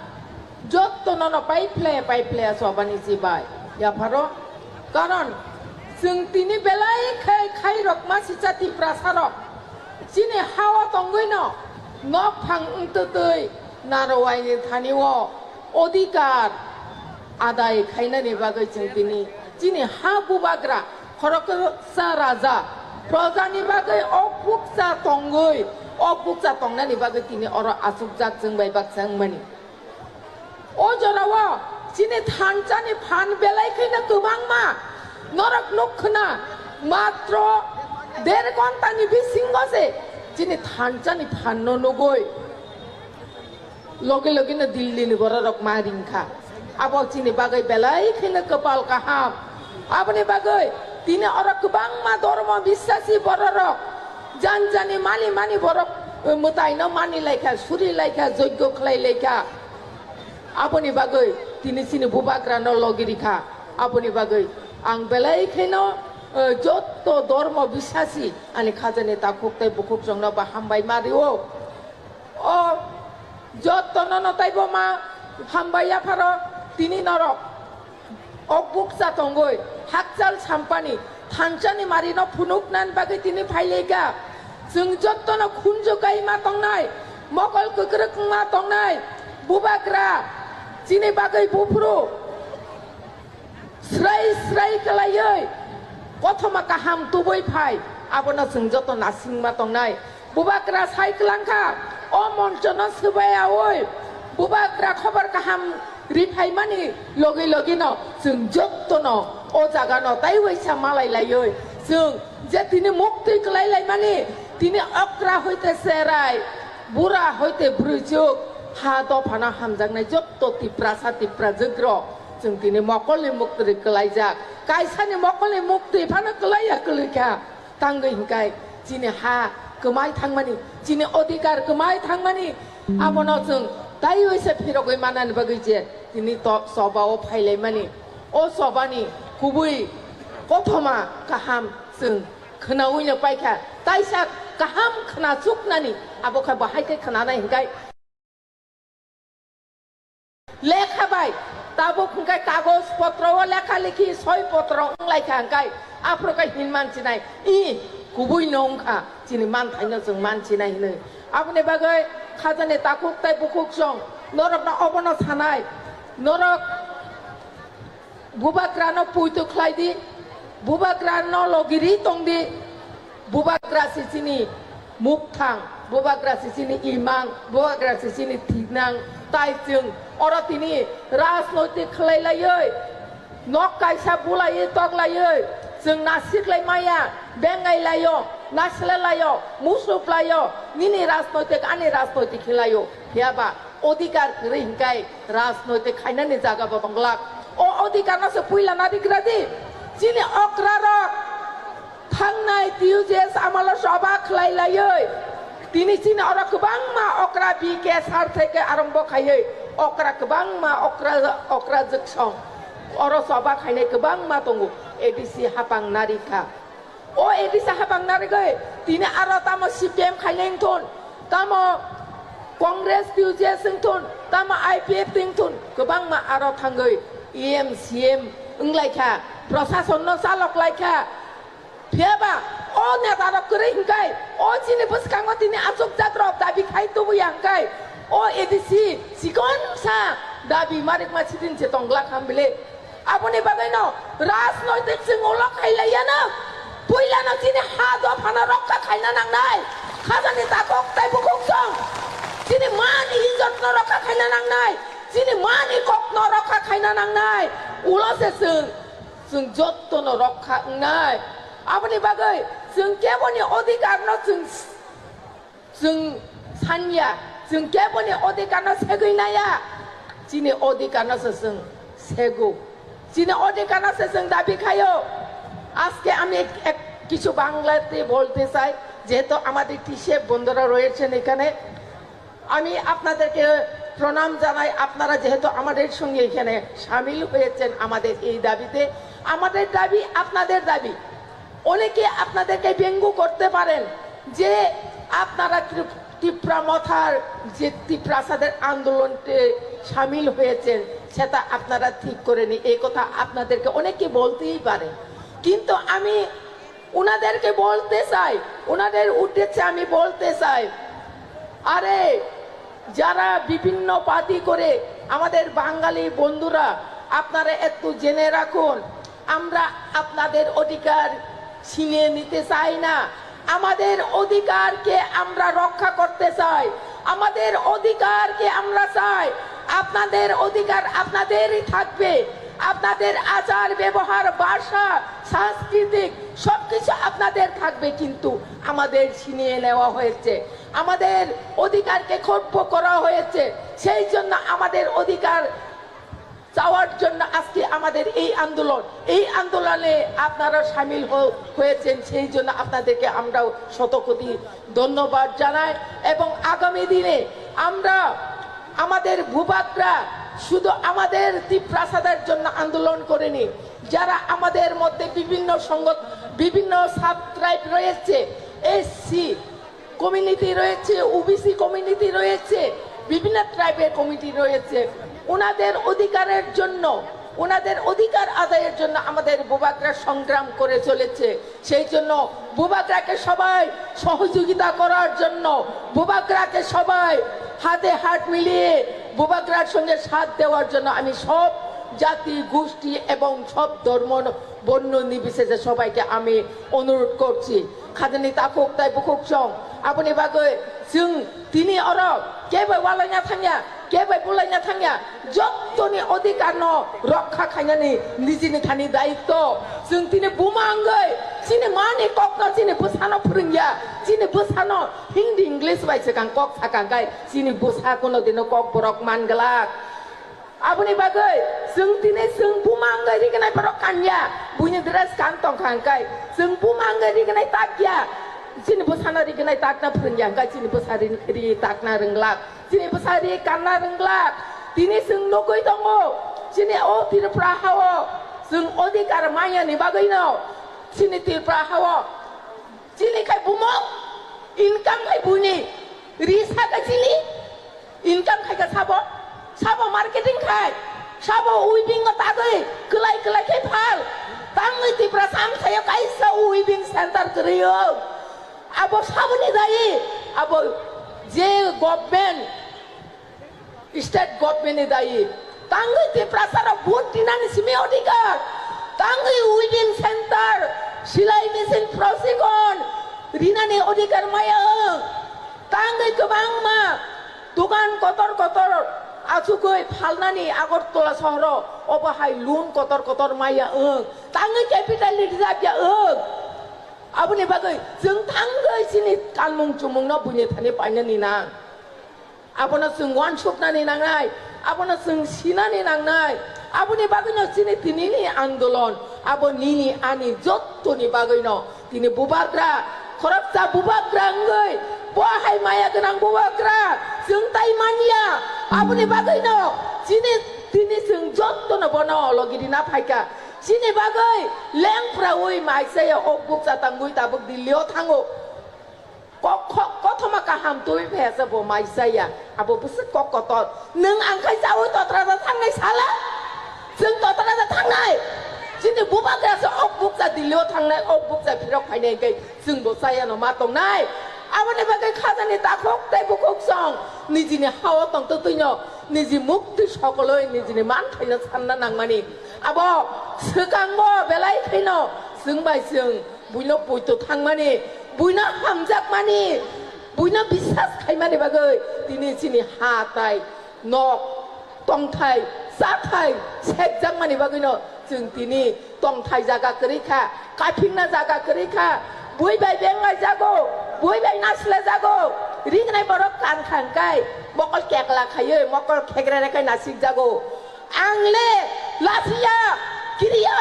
Jotto nono pai phle, pai phle sobani chibai yapharo. Karon chwng tini belai khai, khai rok ma sisa Tiprasa rok. Chini hao tongwi no nok phang wngtwtwi narwai ni thani o odhikar adai khainani bagwi chwng tini chini ha bubagra khoroksa raja projani bagwi o bukcha tongwi, o bukcha tongnani bagwi tini oro achukjak chwng bai baksa wngmani. O jorao chini thansa ni phan belai khaino kwbangma norok nuk khna, matro der ghonta ni bisingo se chini thansa ni phan no nugwi logi logi no Delhi ni borok rok ma ring kha. Abo chini bagwi belai khaino kwpal kaham. Aboni bagwi tini oro kwbangma dormo biswasi borok rok janjani mani mani borok, eh, mwtai no mani lai kha, suri lai kha, joiggo khlai lai kha. Aboni bagwi tini chini bubagra no logi rikha. Aboni bagwi ang belai kheno, eh, jotto dormo bisasi ani khajani takhuk tei bukhuk jongno ba hambai ma rio. O jotto no no taibo ma hambai yapharo tini norok. O bukcha tongwi hakchal sampani thansani marino phunuknani bagwi tini phailaikha. Chwng jottono khunju kai ma tongnai, mokol kwkrwk wngma tongnai, bubagra chini bagwi buphuru srai srai kwlaiwi kothoma kaham tubui phai, abono chwng joto nasingma tongnai. Bubagra sai kwlangkha, o monchono swbaiyaui bubagra khobor kaham riphaimani logi logino chwng jottono o jagano tai waisa malai laiwi chwng je tini muktwi kwlai laimani, tini okra hoite cherai, bura hoite bwrwichuk, ha dophano hamjaknai jotto Tiprasa Tiprajwk rok chwng tini mokolni muktwi kwlaijak, kaisani mokolni muktwi phano kwlaiya kwlwikha. Tangwi hinkai chini ha kwmai thangmani, chini odhikar kwmai thangmani, abono chwng taiwi se phirogwi manani bagwi je tini to-, soba o phailaimani. O sobani kubui kothoma kaham chwng khnaui no paikha, taisa kaham khna chuknani, abo khe bahai khe khnanai hinkai. Lekha bai, tabuk hwnkhe kagoj potro o lekha likhi soi potro wnglaikha hwnkhe aphuru khe hin manchinai, i kubui no wngkha, chini manthaino chwng manchinai hinwi. Aboni bagwi khajani takhuk tei bukhuk chwng norokno obono sanai, norok Bubagrano puitu khlai di, bubagrano logiri tong di, bubagra si chini mukthang, bubagra si chini imang, bubagra si chini thiknang, tai chwng oro tini rajnoitik khlai laiwi, nok kaisa bulaiwi tok laiwi, chwng nasiklai maya, bengai laio, nasle laio, musup laio, nini rajnoitik, ani rajnoitik khe laio, phiya ba, Odhikar kwrwi hinkai rajnoitik khainani jaga bo tonglak. O odhikar no se puila narigra di. Chini okra rok thangnai T U J S amalo soba khlai laiwi. Tini chini oro kwbangma okra B K sar theke arombo khaiwi okra kwbangma okra, okra jwksong oro soba khainai kwbangma tongo. A D C hapang narikha. O A D C hapang narigwi tini aro tamo C P M khainai wngthun, tamo Congress T U J S wngthun, tamo I P F T wngthun, kwbangma aro thangwi E M, C M wnglaikha, prosasonno chaloklaikha. Phiyaba o netarok kwrwi hwnkhe o chini bwskango tini achukjakrok dabi khai tubuya hwnkhe o A D C chikonsa dabi marikma sidin se tonglak ham bile. Aboni bagwino rajnoitik chwng ulo khailaiya na. Puilano chini ha dophano rokha khaina nangnai. Khajani takhuk tei bukhuk song. Chini mani ijotno rokha khaina nangnai. Chini mani kokno rokha khaina nangnai. Ulo se chwng, chwng jottono rokha wngnai. Aboni bagwi chwng keboni odhikarno chwng, chwng sanya. Chwng keboni odhikarno segwi naya. Chini odhikarno se chwng sego. Chini odhikarno se chwng dabi khayo. আজকে আমি এক, এক কিছু বাংলাতে বলতে চাই, যেহেতু আমাদের টিসিএফ বন্ধুরা রয়েছেন এখানে। আমি আপনাদেরকে প্রণাম জানাই, আপনারা যেহেতু আমাদের সঙ্গে এখানে সামিল হয়েছেন আমাদের এই দাবিতে। আমাদের দাবি আপনাদের দাবি। অনেকে আপনাদেরকে ব্যঙ্গ করতে পারেন যে আপনারা ত্রিপ-, তিপ্রা মথার যে তিপ্রাসাদের আন্দোলনতে সামিল হয়েছেন, সেটা আপনারা ঠিক করেনি, এই কথা আপনাদেরকে অনেকে বলতেই পারে। কিন্তু আমি ওনাদেরকে বলতে চাই, ওনাদের উদ্দেশ্যে আমি বলতে চাই, আরে, যারা বিভিন্ন পার্টি করে আমাদের বাঙালি বন্ধুরা, আপনারা একটু জেনে রাখুন, আমরা আপনাদের অধিকার ছিনিয়ে নিতে চাই না। আমাদের অধিকারকে আমরা রক্ষা করতে চাই, আমাদের অধিকারকে আমরা চাই। আপনাদের অধিকার আপনাদেরই থাকবে, আপনাদের আচার ব্যবহার, ভাষা, সাংস্কৃতিক সবকিছু আপনাদের থাকবে, কিন্তু আমাদের ছিনিয়ে নেওয়া হয়েছে, আমাদের অধিকারকে খর্ব করা হয়েছে। সেই জন্য আমাদের অধিকার চাওয়ার জন্য আজকে আমাদের এই আন্দোলন। এই আন্দোলনে আপনারা সামিল হ-, হয়েছেন, সেই জন্য আপনাদেরকে আমরাও শতকোটি ধন্যবাদ জানাই। এবং আগামী দিনে আমরা আমাদের ভূভাগরা শুধু আমাদের তিপ্রাসাদের জন্য আন্দোলন করেনি, যারা আমাদের মধ্যে বিভিন্ন সংগঠন, বিভিন্ন সাব ট্রাইব রয়েছে, এসসি কমিউনিটি রয়েছে, ওবিসি কমিউনিটি রয়েছে, বিভিন্ন ট্রাইবের কমিটি রয়েছে, ওনাদের অধিকারের জন্য, ওনাদের অধিকার আদায়ের জন্য আমাদের ভূভাগরা সংগ্রাম করে চলেছে। সেই জন্য ভূভাগরাকে সবাই সহযোগিতা করার জন্য, ভূভাগরাকে সবাই হাতে হাত মিলিয়ে ভূভাগরার সঙ্গে সাথ দেওয়ার জন্য আমি সব জাতি, গোষ্ঠী এবং সব ধর্ম, বর্ণ নির্বিশেষে সবাইকে আমি অনুরোধ করছি। Khajani takhuk tei bukhuk song, aboni bagwi chwng tini oro kebai walaina thangya, kebai bulaina thangya, jottoni odhikarno rokha khainani nijini thani dayitto. Chwng tini buma wngwi chini mani kokno chini bwsano phwrwngya, chini bwsano Hindi English bai swkang kok sakang kai chini bwsa kuno dino kok borok man glak. Aboni bagwi chwng tini chwng buma wngwi rignai borok kanya, buini dress kan tongkha hwnkhe chwng buma wngwi rignai takya, chini bwsano rignai takna phwrwngya hwnkhe chini bwsa ri, ri takna rwnglak, chini bwsa ri kanna rwnglak. Tini chwng nugwi tongo, chini o Tripura hao chwng odhikar manyani bagwino chini Tripura hao chini khai bumung income khai buini ri saka chini. Income khai kha sabo, sabo marketing khai, sabo weaving o tagwi kwlai kwlai khe phal. Tangwi Tiprasa amsaio kaisa weaving center kwrwi o. Abo saboni dayi, abo je government, state government ni dayi. Tangwi Tiprasa rok vote rinani simi odhikar. Tangwi weaving center, silai machine, prosikon rinani odhikar maya wng. Tangwi kwbangma dogan kotor kotor achugwi phalnani Agartala sohoro, obo hai loan kotor kotor maya wng, tangwi capital ni rijak ya wng. Aboni bagwi chwng thangwi chini kanmung chumungno buini thani painani nang. Abono chwng uansuknani nangnai, abono chwng sinani nangnai. Aboni bagwino chini tinini andolon, abo nini ani jottoni bagwino. Tini bubagra, khoroksa bubagra wngwi, bo hai maya gwnang bubagra, chwng tai manya. Aboni bagwino chini, tini chwng jottono bono logi rina phaikha. Chini bagwi lengphraui maisaya ok bukcha tangwi tabuk Delhi-o thango. Kok, kok, kothoma kaham twi phaiya se bo maisaya. Abo bwswk kok kotor. Nwng ang khai chaui totra da thangnai sala? Chwng totra da thangnai? Chini bubagra se ok bukcha Delhi-o thangnai, ok bukcha phirok phainai hwnkhe chwng bo chayano ma tongnai. Aboni bagwi khajani takhuk tei bukhuk song nijini hao tongtwtwino niji mukti sokoloi nijini manthaino sanna nangmani. Abo swkango belai khaino chwng bai chwng buino poito thangmani, buino hamjakmani, Buino biswas khaimani bagwi tini chini ha tai nok, tongthai, chathai sekjakmani bagwino chwng tini tongthai jaga kwrwi kha, kaphikna jaga kwrwi kha, bui bai benglai jago, bui bai nasilai jago, ringnai borok kan kha hwnkhe mokol kekla khaiwi mokol khekrere khai nasik jago. Ang le lachiya, kiriya,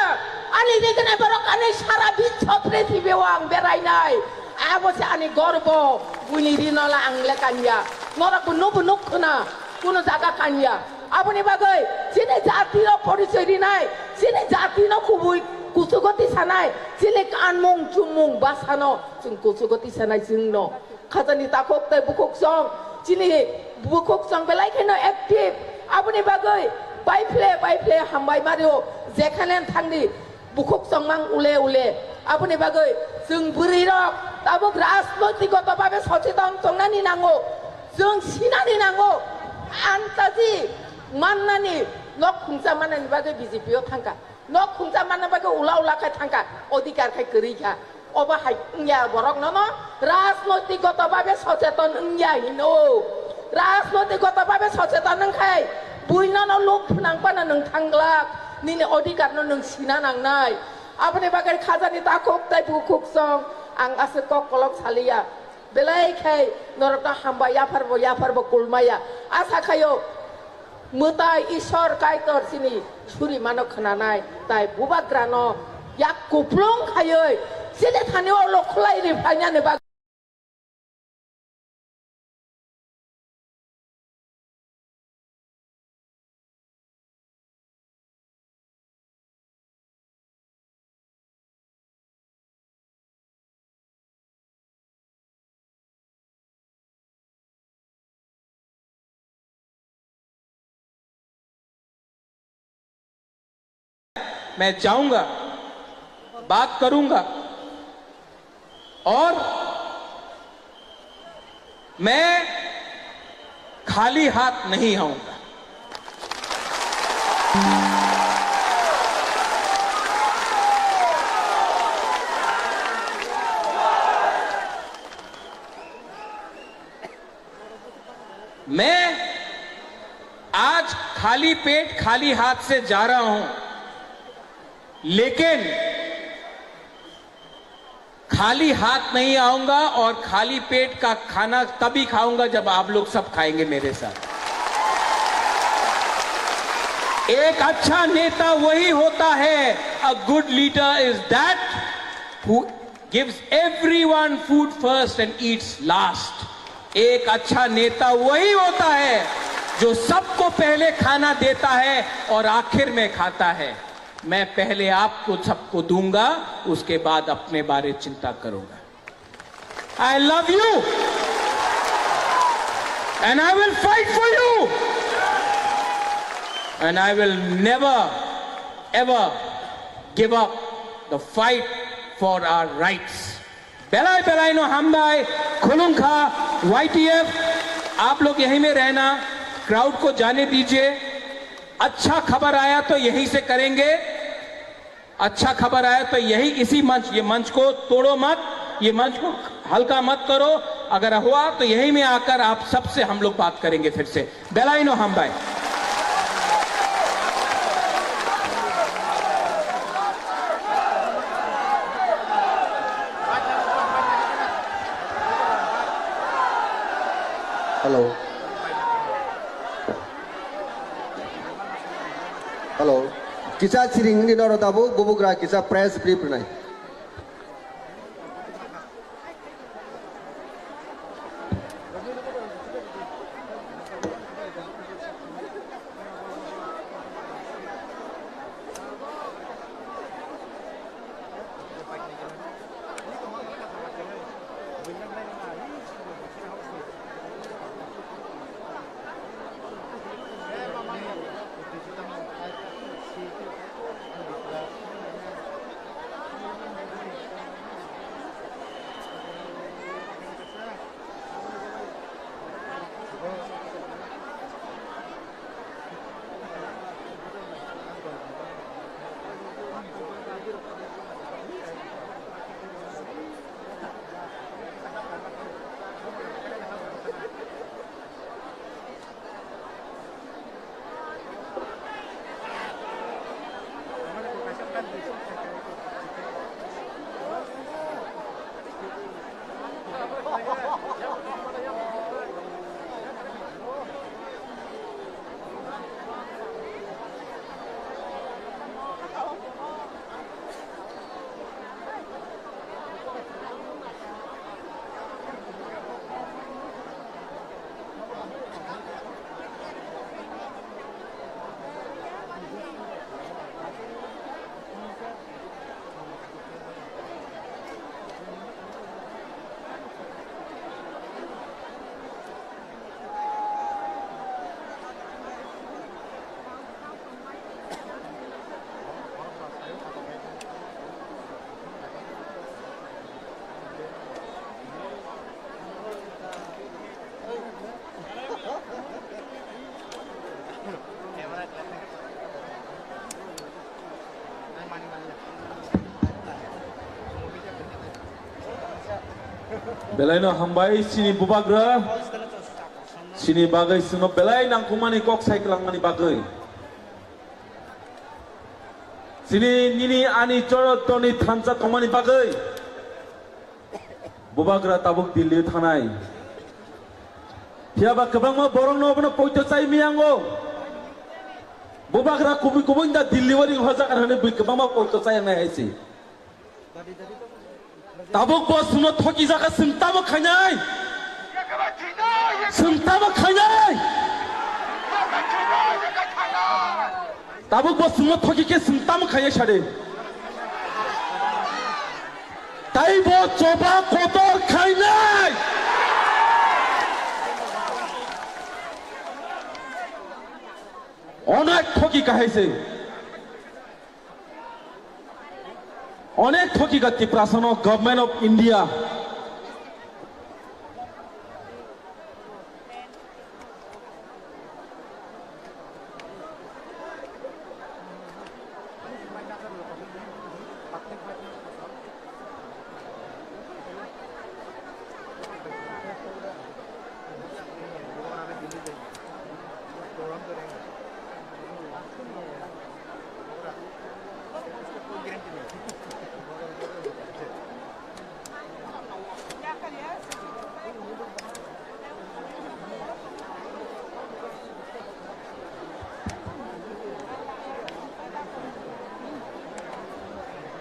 ani ringnai borok ani sara biswa prithibi o ang berainai. Abo se ani gorbo, buini rino la ang le kanya. Norok bo nubo nuk khna, kuno jaga kanya. Aboni bagwi chini jati no porichoi rinai, chini jati no kubui kuchugo tisanai, chini kanmung chumung bwsano chwng kuchugo tisanai chwngno. Khajani takhuk tei bukhuksong, chini bukhuksong belai kheno active. Aboni bagwi baiphle baiphle hambai mario, jekhane thangdi bukhuksong mang ule ule. Aboni bagwi chwng bwrwi rok tabuk rajnoitik goto babe socheton tongnani nango, chwng sinani nango, antaji mannani nok khungsa mannani bagwi B J P o thangkha. Nok khungsa manna bagwi ula ula khai thangkha, odhikar khai kwrwi kha. Obo hai wngya borok nono rajnoitik goto babe socheton wngya hino. Rajnoitik goto babe socheton wngkhai bui nono luk phnang pano nwng thanglak, nini odhikar no nwng sina nangnai. Aboni bagwi khajani takhuk tei bukhuksong ang aswk kok kolok saliya. Belai khai norokno hambai yapharbo yapharbo kulmaya. Asa khaio mwtai Ishwar Kaitor chini suri mano khwnanai tai bubagrano yak kuplung khaioi chini thani o lokhlai ri phainani bagwi. मैं जाऊंगा, बात करूंगा और मैं खाली हाथ नहीं आऊंगा। मैं आज खाली पेट खाली हाथ से जा रहा हूं, लेकिन खाली हाथ नहीं आऊंगा और खाली पेट का खाना तभी खाऊंगा जब आप लोग सब खाएंगे मेरे साथ। एक अच्छा नेता वही होता है, a good leader is that who gives everyone food first and eats last। एक अच्छा नेता वही होता है जो सबको पहले खाना देता है और आखिर में खाता है। मैं पहले आपको सबको दूंगा, उसके बाद अपने बारे चिंता करूंगा। I love you and I will fight for you and I will never ever give up the fight for our rights। Belai belai no hambai khulungkha Y T F, आप लोग यहीं में रहना, क्राउड को जाने दीजिए। अच्छा खबर आया तो यहीं से करेंगे, अच्छा खबर आया तो यही इसी मंच, ये मंच को तोड़ो मत, ये मंच को हल्का मत करो। अगर हुआ तो यहीं में आकर आप सबसे हम लोग बात करेंगे फिर से। Belai no hambai। Hello. Hello. Kisa siring ni noro tabuk bubugra kisa press brief nai. Belaino hambai chini bubagra, chini bagwi chwngno belai nangkukmani kok sai kwlangmani bagwi. Chini nini ani chorotoni thansa tongmani bagwi. Bubagra tabuk Delhi-o thanai. Phiya ba kwbangma borokno obono poito chai miyango. Bubagra kubui kubui da Delhi-o ring hojak hinwi bui kwbangma poito chai nai hai se. Tabuk bo chwngno thoki jaka chwng tamo khainai? Chwng tamo khainai? Tabuk bo chwngno thoki khe chwng tamo khainai sade? Tai bo choba kotor khainai. Onek thoki kahai se. Onek thoki ka Tiprasano Government of India.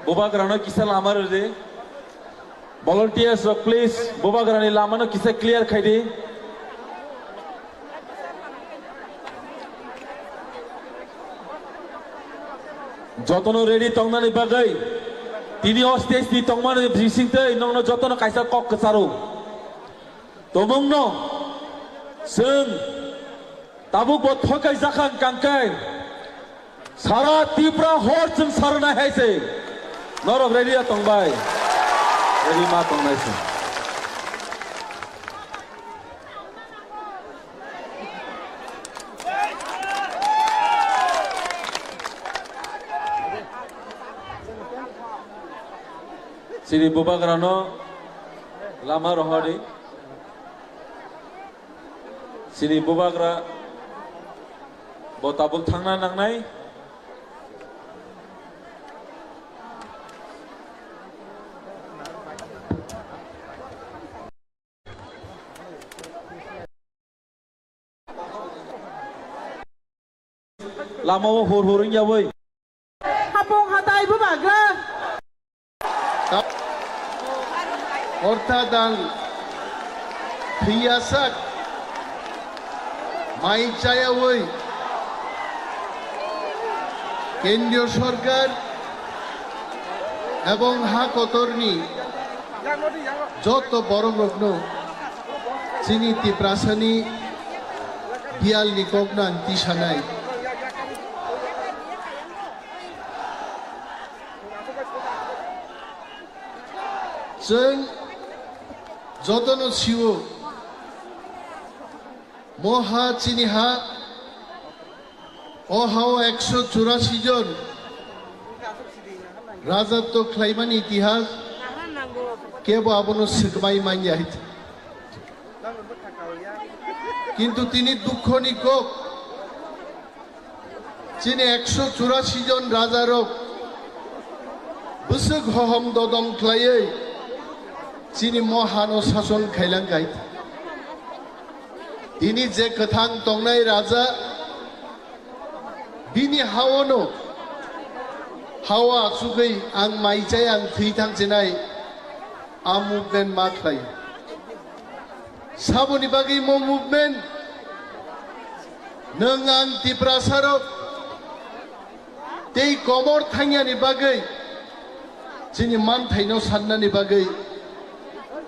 Bubagrano kisa lama rwdi. Volunteers rok, please, bubagrani lamano kisa clear khaidi. Jotono ready tongnani bagwi tini o stage ni tongmani bisingtwi nokno jotono kaisa kok kwcharo. Tomungno chwng tabuk bo thokai jakha hwnkha khe sara Tripura hor chwng sarwnai hai se. Norok ready ya tongbai? Ready ma tongnai se. Chini bubagrano lama rohordi. Chini bubagra bo tabuk thangna nangnai. Lamao hur hur wngyawi. Hapung hatai bubagra. Ortha dal thwiyasak mai chayawi Kendriyo Sorkar ebong ha kotorni joto borok rokno chini Tiprasani biyalni kokno ang tisanai. Chwng jotono sio, mo ha chini ha, o hao ekso churasi jon rajatw khlaimani itihas kebo abono swkmai manya. Kintu tini dukhoni kok, chini ekso churasi jon rajarok Bwswk hohom dodom khlaiwi chini mohano sason khailang khai. Tini je kwthang tongnai raja, bini haono hao achugwi ang mai chai, ang thwi thang chinai, a movement ma khlai. Saboni bagwi mo movement nwng ang Tiprasarok tei komor thangyani bagwi chini manthaino sannani bagwi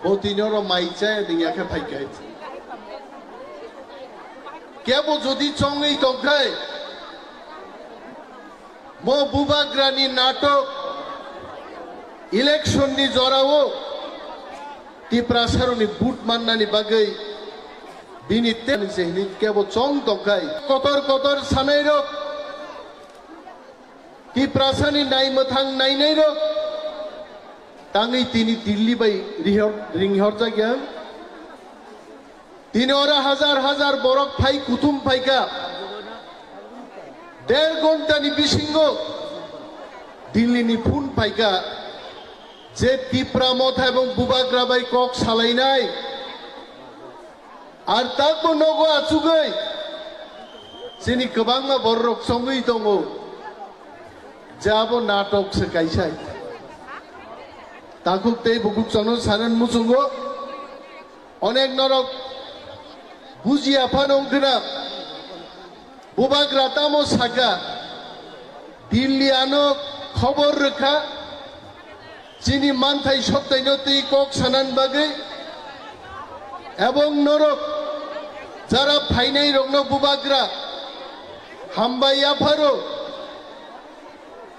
bo tini oro mai chaya ningya khe phaikha. Kebo jodi chongwi tongkhai, mo bubagrani natok election ni jorao Tiprasaroni vote mannani bagwi bini te se hini kebo chong tongkhai. Kotor kotor sanairok, Tiprasani naimwthang nainairok tangwi tini Delhi bai rihor-, ringhorjakya. Tini oro hajar hajar borok phai kuthum phaikha. Der ghontani bisingo Delhi ni phone phaikha je Tipra Motha ebong bubagra bai kok salainai. Ar takbo nogo achugwi chini kwbangma bororok chongwi tongo je abo natok se kaisa. Takhuk tei bukhuk chwngno sanan muchungo. Onek norok bujiya phano wngkhwna. Bubagra tamo sakha, Delhi ano khobor rwkha, chini manthai soktaino twi kok sanan bagwi, ebong norok jara phainai rokno bubagra hambai yapharo,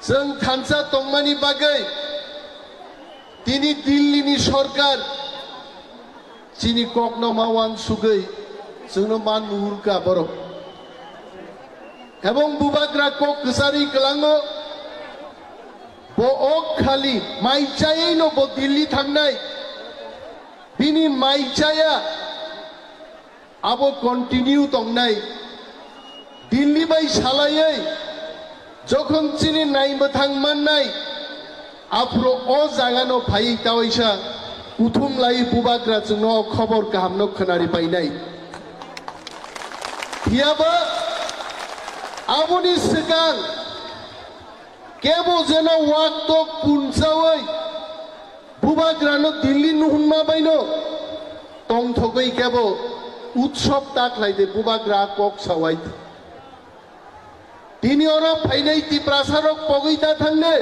chwng thansa tongmani bagwi tini Delhi ni sorkar chini kokno ma wansugwi chwngno ma nuhurkha borok. Ebong bubagra kok kwcharwi kwlango, bo ok khali mai chaywi no bo Delhi thangnai, bini mai chaya abo continue tongnai. Delhi bai salaiwi jokhon chini naimwthang mannai, aphuru o jagano phaiwi tawaisa kuthum lai bubagra chwngno o khobor kahamno khwnari painai. Phiyaba aboni swkang kebo jeno wak tok punchawi bubagrano Delhi nuhunma baino tongthogwi kebo utsob ta khlai de bubagra kok sawai. Tini oro phainai Tiprasarok pogwi ta thangde,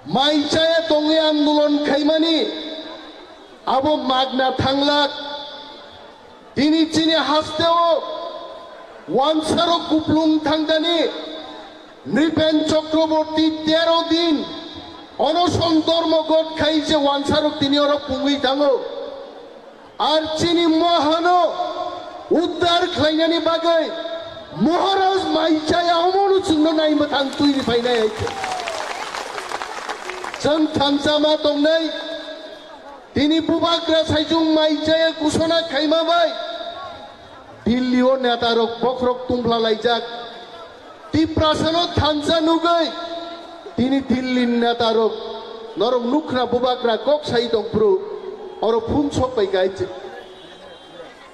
mai chaya tongwi andolon khaimani abo magna thanglak. Tini chini hasteo wansarok kuplung thangdani Nripen Chakraborty tero din onoson dormo got khai je wansarok tini oro pungwi thango. Ar chini mohano uddar khlainani bagwi Maharaj mai chaya omono chwngno naimwthang twi ri phainai hai khe. Chwng thansa ma tongnai, tini bubagra saichung mai chaya kusona khaima bai Delhi o neta rok bokhorok tungphla laijak. Tiprasano thansa nugwi tini Delhi ni neta rok norok nukhna bubagra kok sai tongphuru oro phung sok bai kaiche.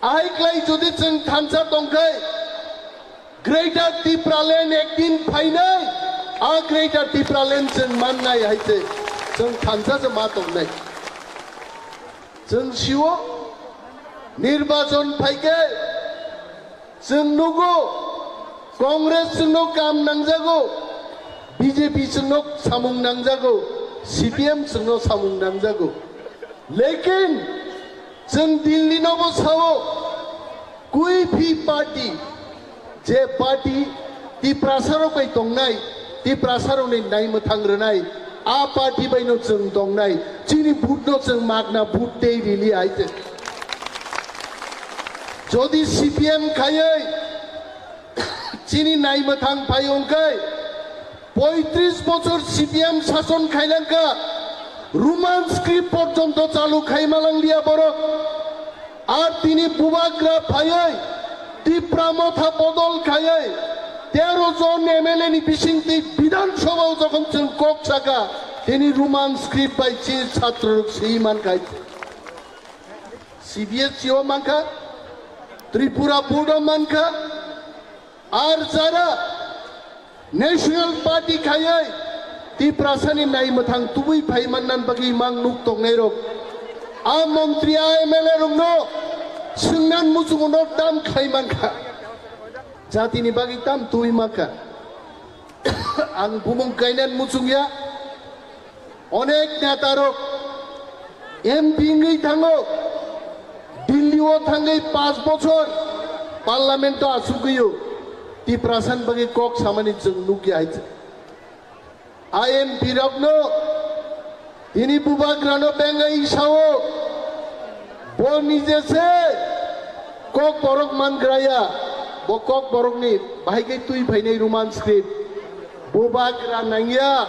Ahai klai jodi chwng thansa tongkhai Greater Tipraland ekdin phainai, a Greater Tipraland chwng mannai hai se chwng thansa se ma tongnai. Chwng sio nirbachon phaikhe chwng nugo Congress chwngno kam nangjago, B J P chwngno samung nangjago, C P M chwngno samung nangjago. Lekin chwng Delhi nobo sao, kui phi party, je party Tiprasarok bai tongnai, Tiprasarokni naimwthang rwnai, a party baino chwng tongnai, chini vote no chwng magna vote tei rili hai se. Jodi C P M khaiwi chini naimwthang phai wngkhai, poitris bochor C P M sason khailangkha, Roman script porjonto chalu khai malanglia borok. Ar tini bubagra phaiwi Tipra Motha bodol khaiwi Tero jon M L A ni bisingtwi Bidhan Sabha o jokhon chwng kok saka, tini Roman script bai chini chhatrorok swi mankha. C B S E o mankha, Tripura Board o mankha, ar jara National Party khaiwi Tiprasani naimwthang tubui phai mannan bagwi mang nuk tongnairok, a montri, a M L A rokno swngnan muchungo no tam khlai mankha. Jatini bagwi tam twi maka. Ang bumung kainan muchungya. Onek netarok M P wngwi thango. Delhi o thangwi panch bochor parliament o asugwi o. Tiprasan bagwi kok samani chwng nukya hai. A M P rokno tini bubagrano bengai sao, bo nije se kok borok mangraya, bo kok borokni bahai khe twi phainai Roman script. Bubagra nangya,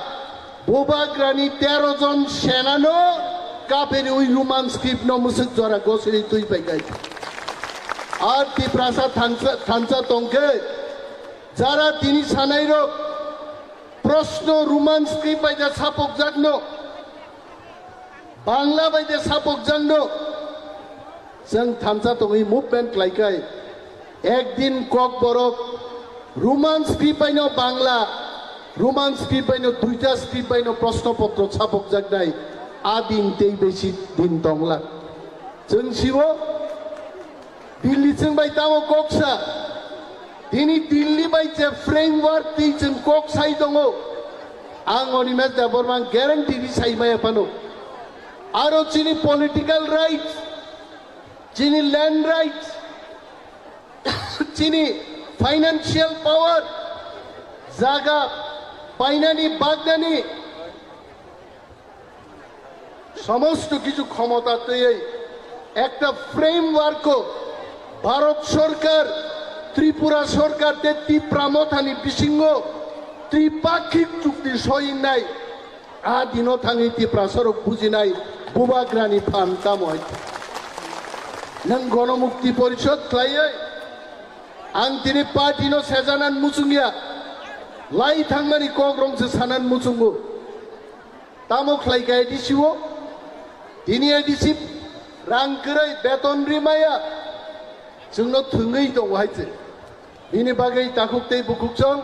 bubagrani tero jon senano kaperi ui Roman script no musuk jora gosiri twi phaikai. Ar Tiprasa thansa, thansa tongkhe, jara tini sanairok, Proshno Roman script bai da sapokjakno, Bangla bai da sapokjakno, chwng thansa tongwi movement khlaikai, ekdin Kokborok Roman script baino Bangla, Roman script baino duita script baino proshno potro sapokjaknai, a din tei besi din tongla. Chwng sibo Delhi chwng bai tamo kok sa. Tini Delhi bai je framework twi chwng kok sai tongo. Ang Animesh Debbarma guarantee ri sai maya phano. Aro chini political rights, chini land rights, chini financial power, jaga painani, bagnani, সমস্ত কিছু ক্ষমতা twiwi ekta framework o Bharat Sarkar, Tripura Sarkar tei Tipra Mothani bisingo tripakhik chukti soinai. A dino thangwi Tiprasarok bujinai bubagrani phan tamo hai. Nwng Gonomukti Porishod khlaiwi ang tini party no sejanan muchungya, lai thangmani kok rong se sanan muchungo. Tamo khlai kha A D C o? Tini A D C rang kwrwi beton ri maya. Chwngno thwngwi tongo hai se. Bini bagwi takhuk tei bukhuk chwng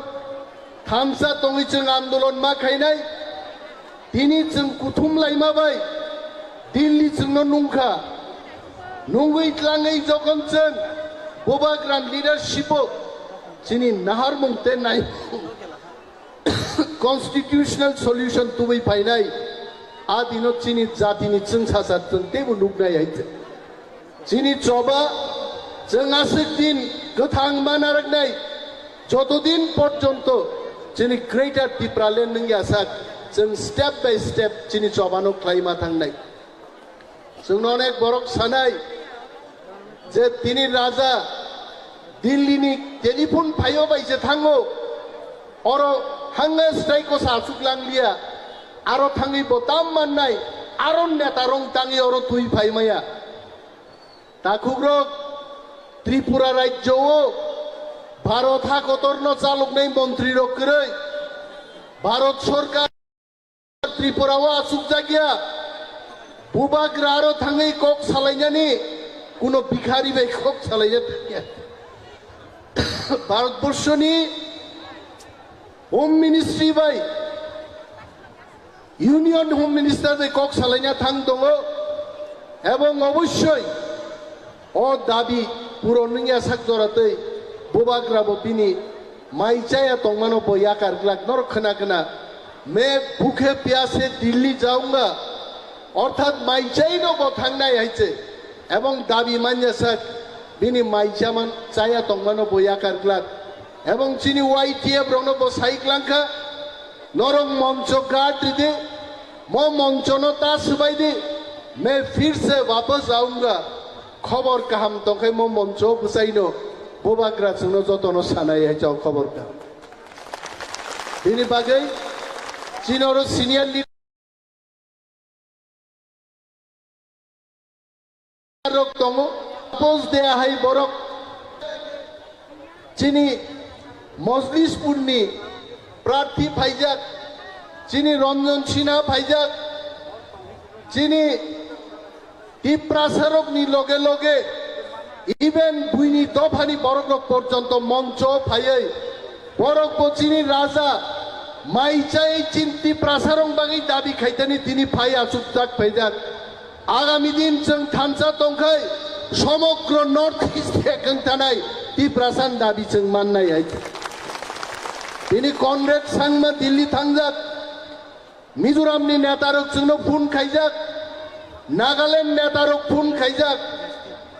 thamsa tongwi chwng andolon ma khainai. Tini chwng kuthum laima bai Delhi chwngno nungkha. Nungwi tlangwi jokhon chwng bubagrani leadership o chini naharmung tei nai constitutional solution tubui phainai, a dino chini jatini chwngsacha chwng teibo nuknai hai se. Chini choba chwng aswk din kwthang ma narwknai, joto din porjonto chini Greater Tipraland wngya sak, chwng step by step chini chobano khlai ma thangnai. Chwngno onek borok sanai je tini raja Delhi ni telephone phaio bai se thango, oro hanga strike o sa aswk lang liya, aro thangwi bo tam mannai, aro neta rong tangwi oro twi phai maya. Takhukrok, Tripura rajyo o Bharat ha kotorno chaloknai montri rok kwrwi Bharat Sarkar Tripura o achukjakya, bubagra aro thangwi kok salainani kuno bikhari bai kok salaina thangya. Bharatborshoni Home Ministry bai Union Home Minister bai kok salaina thang tongo, ebong obossoi o dabi puron wngya sak jora tei bubagra bo bini mai chaya tongmano bo yakar glak. Norok khna khna, "मैं भूखे प्यासे दिल्ली जाऊंगा," orthat mai chaino bo thangnai hai se, ebong dabi manya sak bini mai chaman chaya tongmano bo yakar glak. Ebong chini Y T F rokno bo sai glangkha, "Norok moncho guard ridi, mo monchono ta swbai di, मैं फिर से वापस आऊंगा." Khobor kaham tongkhe mo moncho bwsaino bubagra chwngno jotono sanai hai chao khobor kaham. Bini bagwi chini oro senior leader rok tongo, post deya hai borok chini Mojlispurni prarthi phaijak, chini Ranjan Sinha phaijak, chini Tiprasarokni loge loge even buini dophani borokrok porjonto moncho phaiwi borokbo chini raja mai chai chini Tiprasarok bagwi dabi khaitani tini phai achukjak phaijak. Agami din chwng thansa tongkhai somogro North East ekeng tanai Tiprasan dabi chwng mannai hai. Tini Conrad Sangma Delhi thangjak. Mizoramni netarok chwngno phone khaijak, Nagaland netarok phone khaijak,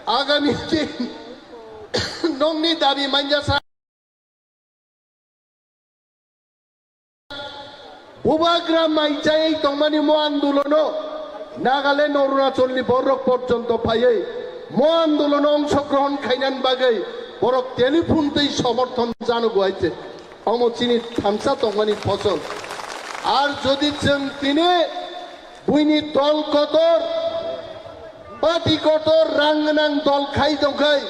agami din nokni dabi manya sa bubagra mai chayai tongmani mo andolono Nagaland, Arunachalni borok porjonto phaiwi mo andolono ongshogrohon khainani bagwi borok telephone tei somorthon jano guaite. Omo chini thansa tongmani phosol. Ar jodi chwng tini buini dol kotor, party kotor, rang gwnang dol khai tongkhai,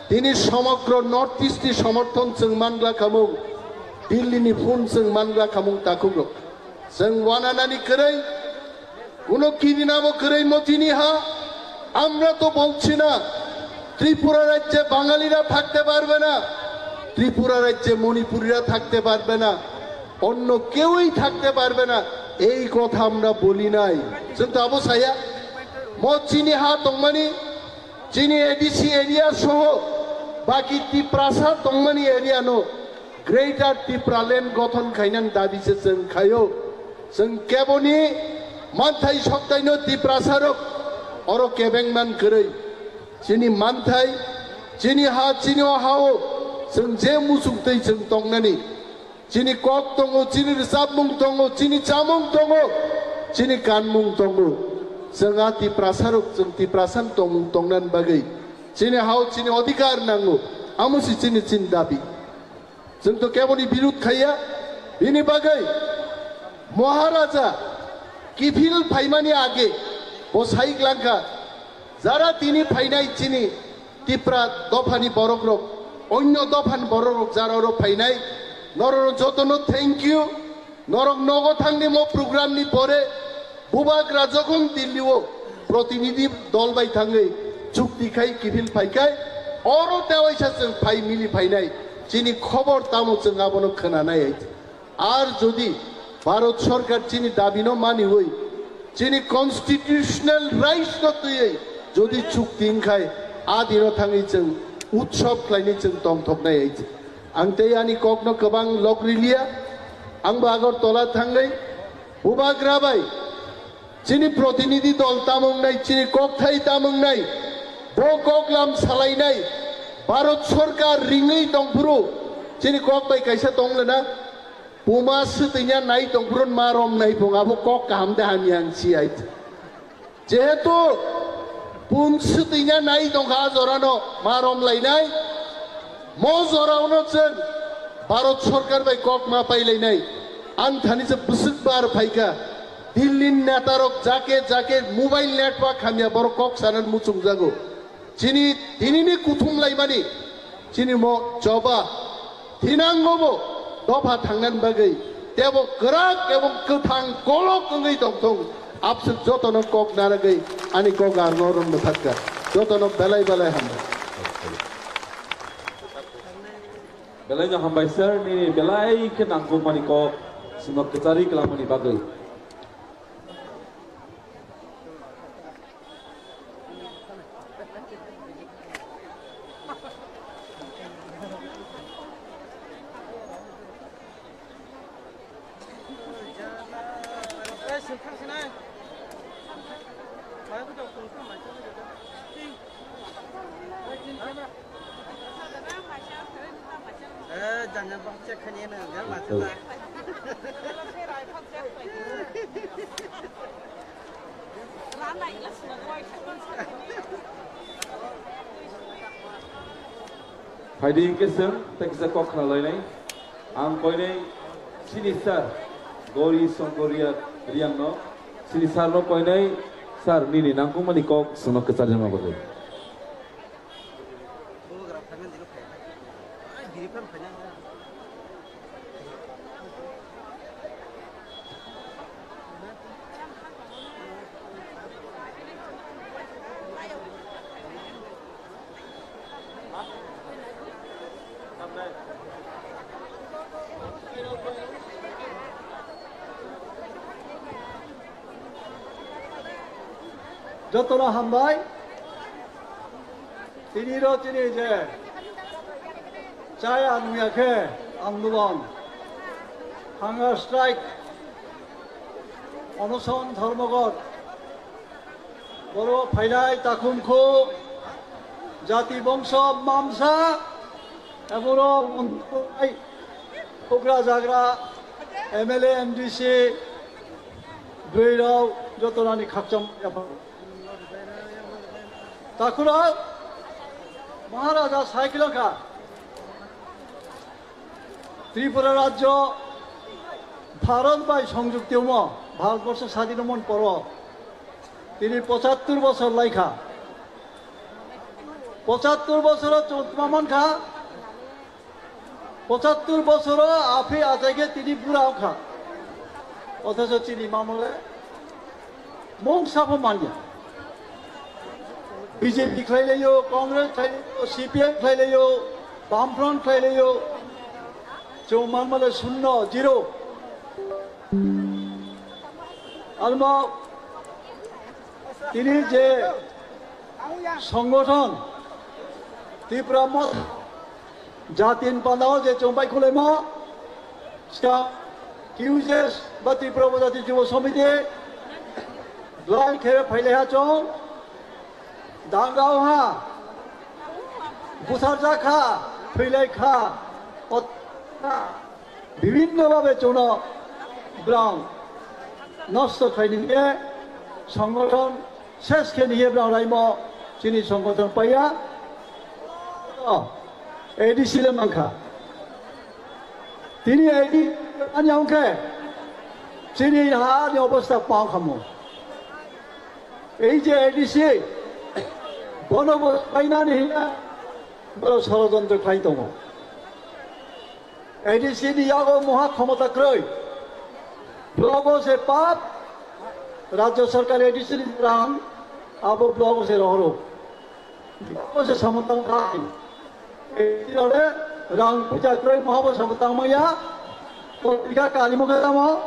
tini somogro North East ni somorthon chwng mangla khamung, Delhi ni phone chwng mangla khamung takhukrok. Chwng wananani kwrwi, কোনো কিনি নামো করেই মতিনি হা। আমরা তো বলছি না ত্রিপুরা রাজ্যে বাঙালিরা থাকতে পারবে না, ত্রিপুরা রাজ্যে মণিপুরিরা থাকতে পারবে না, অন্য কেউই থাকতে পারবে না, এই কথা আমরা বলি নাই। Chwng tabuk saya, mo chini ha tongmani, chini A D C area soho baki Tiprasa tongmani area no Greater Tipraland gothon khainani dabi se chwng khaio. Chwng keboni manthai soktaino Tiprasarok oro kebeng man kwrwi. Chini manthai, chini ha, chini o hao chwng je muchung twi chwng tongnani. Chini kok tongo, chini rwchapmung tongo, chini chamung tongo, chini kanmung tongo. Chwng a Tiprasarok chwng Tiprasan tongmung tongnani bagwi chini hao chini odhikar nango. Amo si chini chini dabi. Chwng to keboni birud khaiya, bini bagwi Maharaja kiphil phaimani age bo sai glangkha, jara tini phainai chini Tipra dophani borokrok, onyo dophani borokrok jara oro phainai, norokno jotono thank you. Norok nogo thangni mo program ni pore Bubagra jokhon Delhi o protinidhi dol bai thangwi chukti khai kiphil phaikhai oro tewaisa chwng phai mili phainai chini khobor tamo chwng abono khwnanai. Ar jodi Bharat Sarkar chini dabino maniwi chini constitutional rights no twiwi jodi chukti wngkhai a dino thangwi chwng utsob khlainwi chwng tongthoknai. Ang tei ani kokno kwbang lok riliya, ang bo Agartala thangwi Bubagra bai chini protinidhi dol tamo wngnai, chini kokthai tamo wngnai, bo koklam salainai, Bharat Sarkar ringwi tongphuru chini kok bai kaisa tong lena, puma swtwina nai tongphuru ma romnai phung abo kok kaham de hamya ang si ai. Jehetu pun swtwina nai tongkha a jorano ma romlainai, mo jorano chwng Bharat Sarkar bai kok ma pailainai. Ang thani se bwswk bar phaikha, Delhi ni netarok jake jake mobile network hamya borok kok sana muchungjago. Chini tinini kuthum laimani, chini mo choba thinangobo dopha thangnani bagwi tebo kwrak ebong kwthang kolok wngwi tongthung. Abswk jotono kok naragwi ani kok arno rwng mwthakha. Jotono belai belai hambai. Belai no hambai sir, nini belai khe nangkukmani kok chwngno kwcharwi kwlangmani bagwi. Eh, jangan baca kan ini, jangan baca lah. Phaidi hingke chwng tei kisa kok khna lainai. Ang koinai chini sir Gauri Songkoria Riang no, chini sir no koinai, sir nini nangkukmani kok chwngno kwcharjakma bagwi. Jotono hambai. Tini ro tini je chaya nungya khe andolon, hunger strike, onoson, dhormogor, boro phainai takhumkhu, jati bongso mamsa, eboro monthai, hugra jagra, M L A, M D C, bwrwi rok jotonani khakchang yapha. Takhurok Maharaja sai khwlangkha, Tripura rajyo Bharat bai songjukti omo, Bharatborsho sadin omoni poro tini pochattor bosor laikha. Pochattor bosoro chwng tma mankha, pochattor bosoro aphi achaikhe tini bura wngkha, othocho chini mamole mung sapho manya. B J P khlailaio, Congress khlailaio, C P M khlailaio, Bamfront khlailaio, chwng manmale shunno, zero. Almo tini je songothon Tipra Motha jatin pandao je chwng bai khulaima, ska Q J S ba Tripura Upajati Jubo Samiti, blai khe phailaiha chwng, dangao ha, butharjak kha, thwilaikha, ot-, bibhinno bhabe chwngno brang nosto khlaini hwnwi songothon ses khe niye brang raimo chini songothon paiya. O, A D C le mankha. Tini A D C ani hwnkhe chini hani obostha pang khamu. Ei je A D C, bono bo painani hina, boro sorojontro khlai tongo. A D C ni yago moha khomota kwrwi. Blogo se pap, Rajya Sarkar A D C ni rang, abo blogo se rohoro. Blogo se samung tang khai. A D C rode rang puja kwrwi moha bo samung tang maya. Potrika kali mukhe tamo.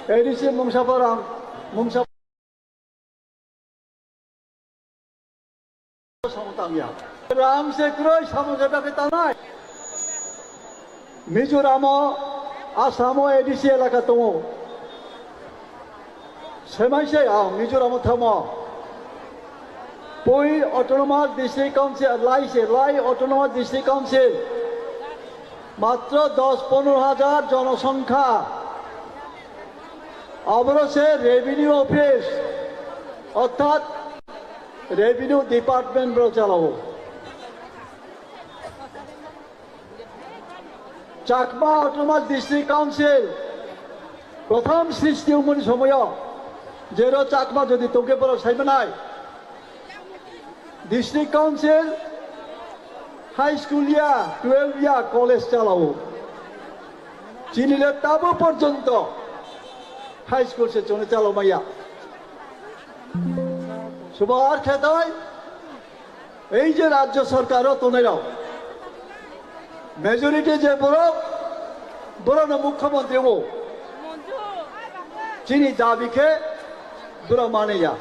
A D C mungsa pa rang, mungsa Samung tangya. Ram se kwrwi samung se bagwi tangnai. Mizoramo, Asamo A D C elaka tongo. Semaise, ah, Mizoramo thamo. Pui Autonomous District Council, lai se, lai Autonomous District Council. Matro dos ponero hajar jonosongkha. Aboro se Revenue Office, orthat Revenue Department boro chalao. Chakma Autonomous District Council, prothom srishti wngmani somoyo, jero Chakma jodi tongkhe borok saimanai. District Council, high school ya, twelve ya, college chalao. Chini le tabo porjonto high school se chwngno chalo maya. Subo ar khetai, ei je rajyo sarkar o tongnai rok, majority je borok, borokno mukhyamantri o. Chini dabi khe borok mani ya.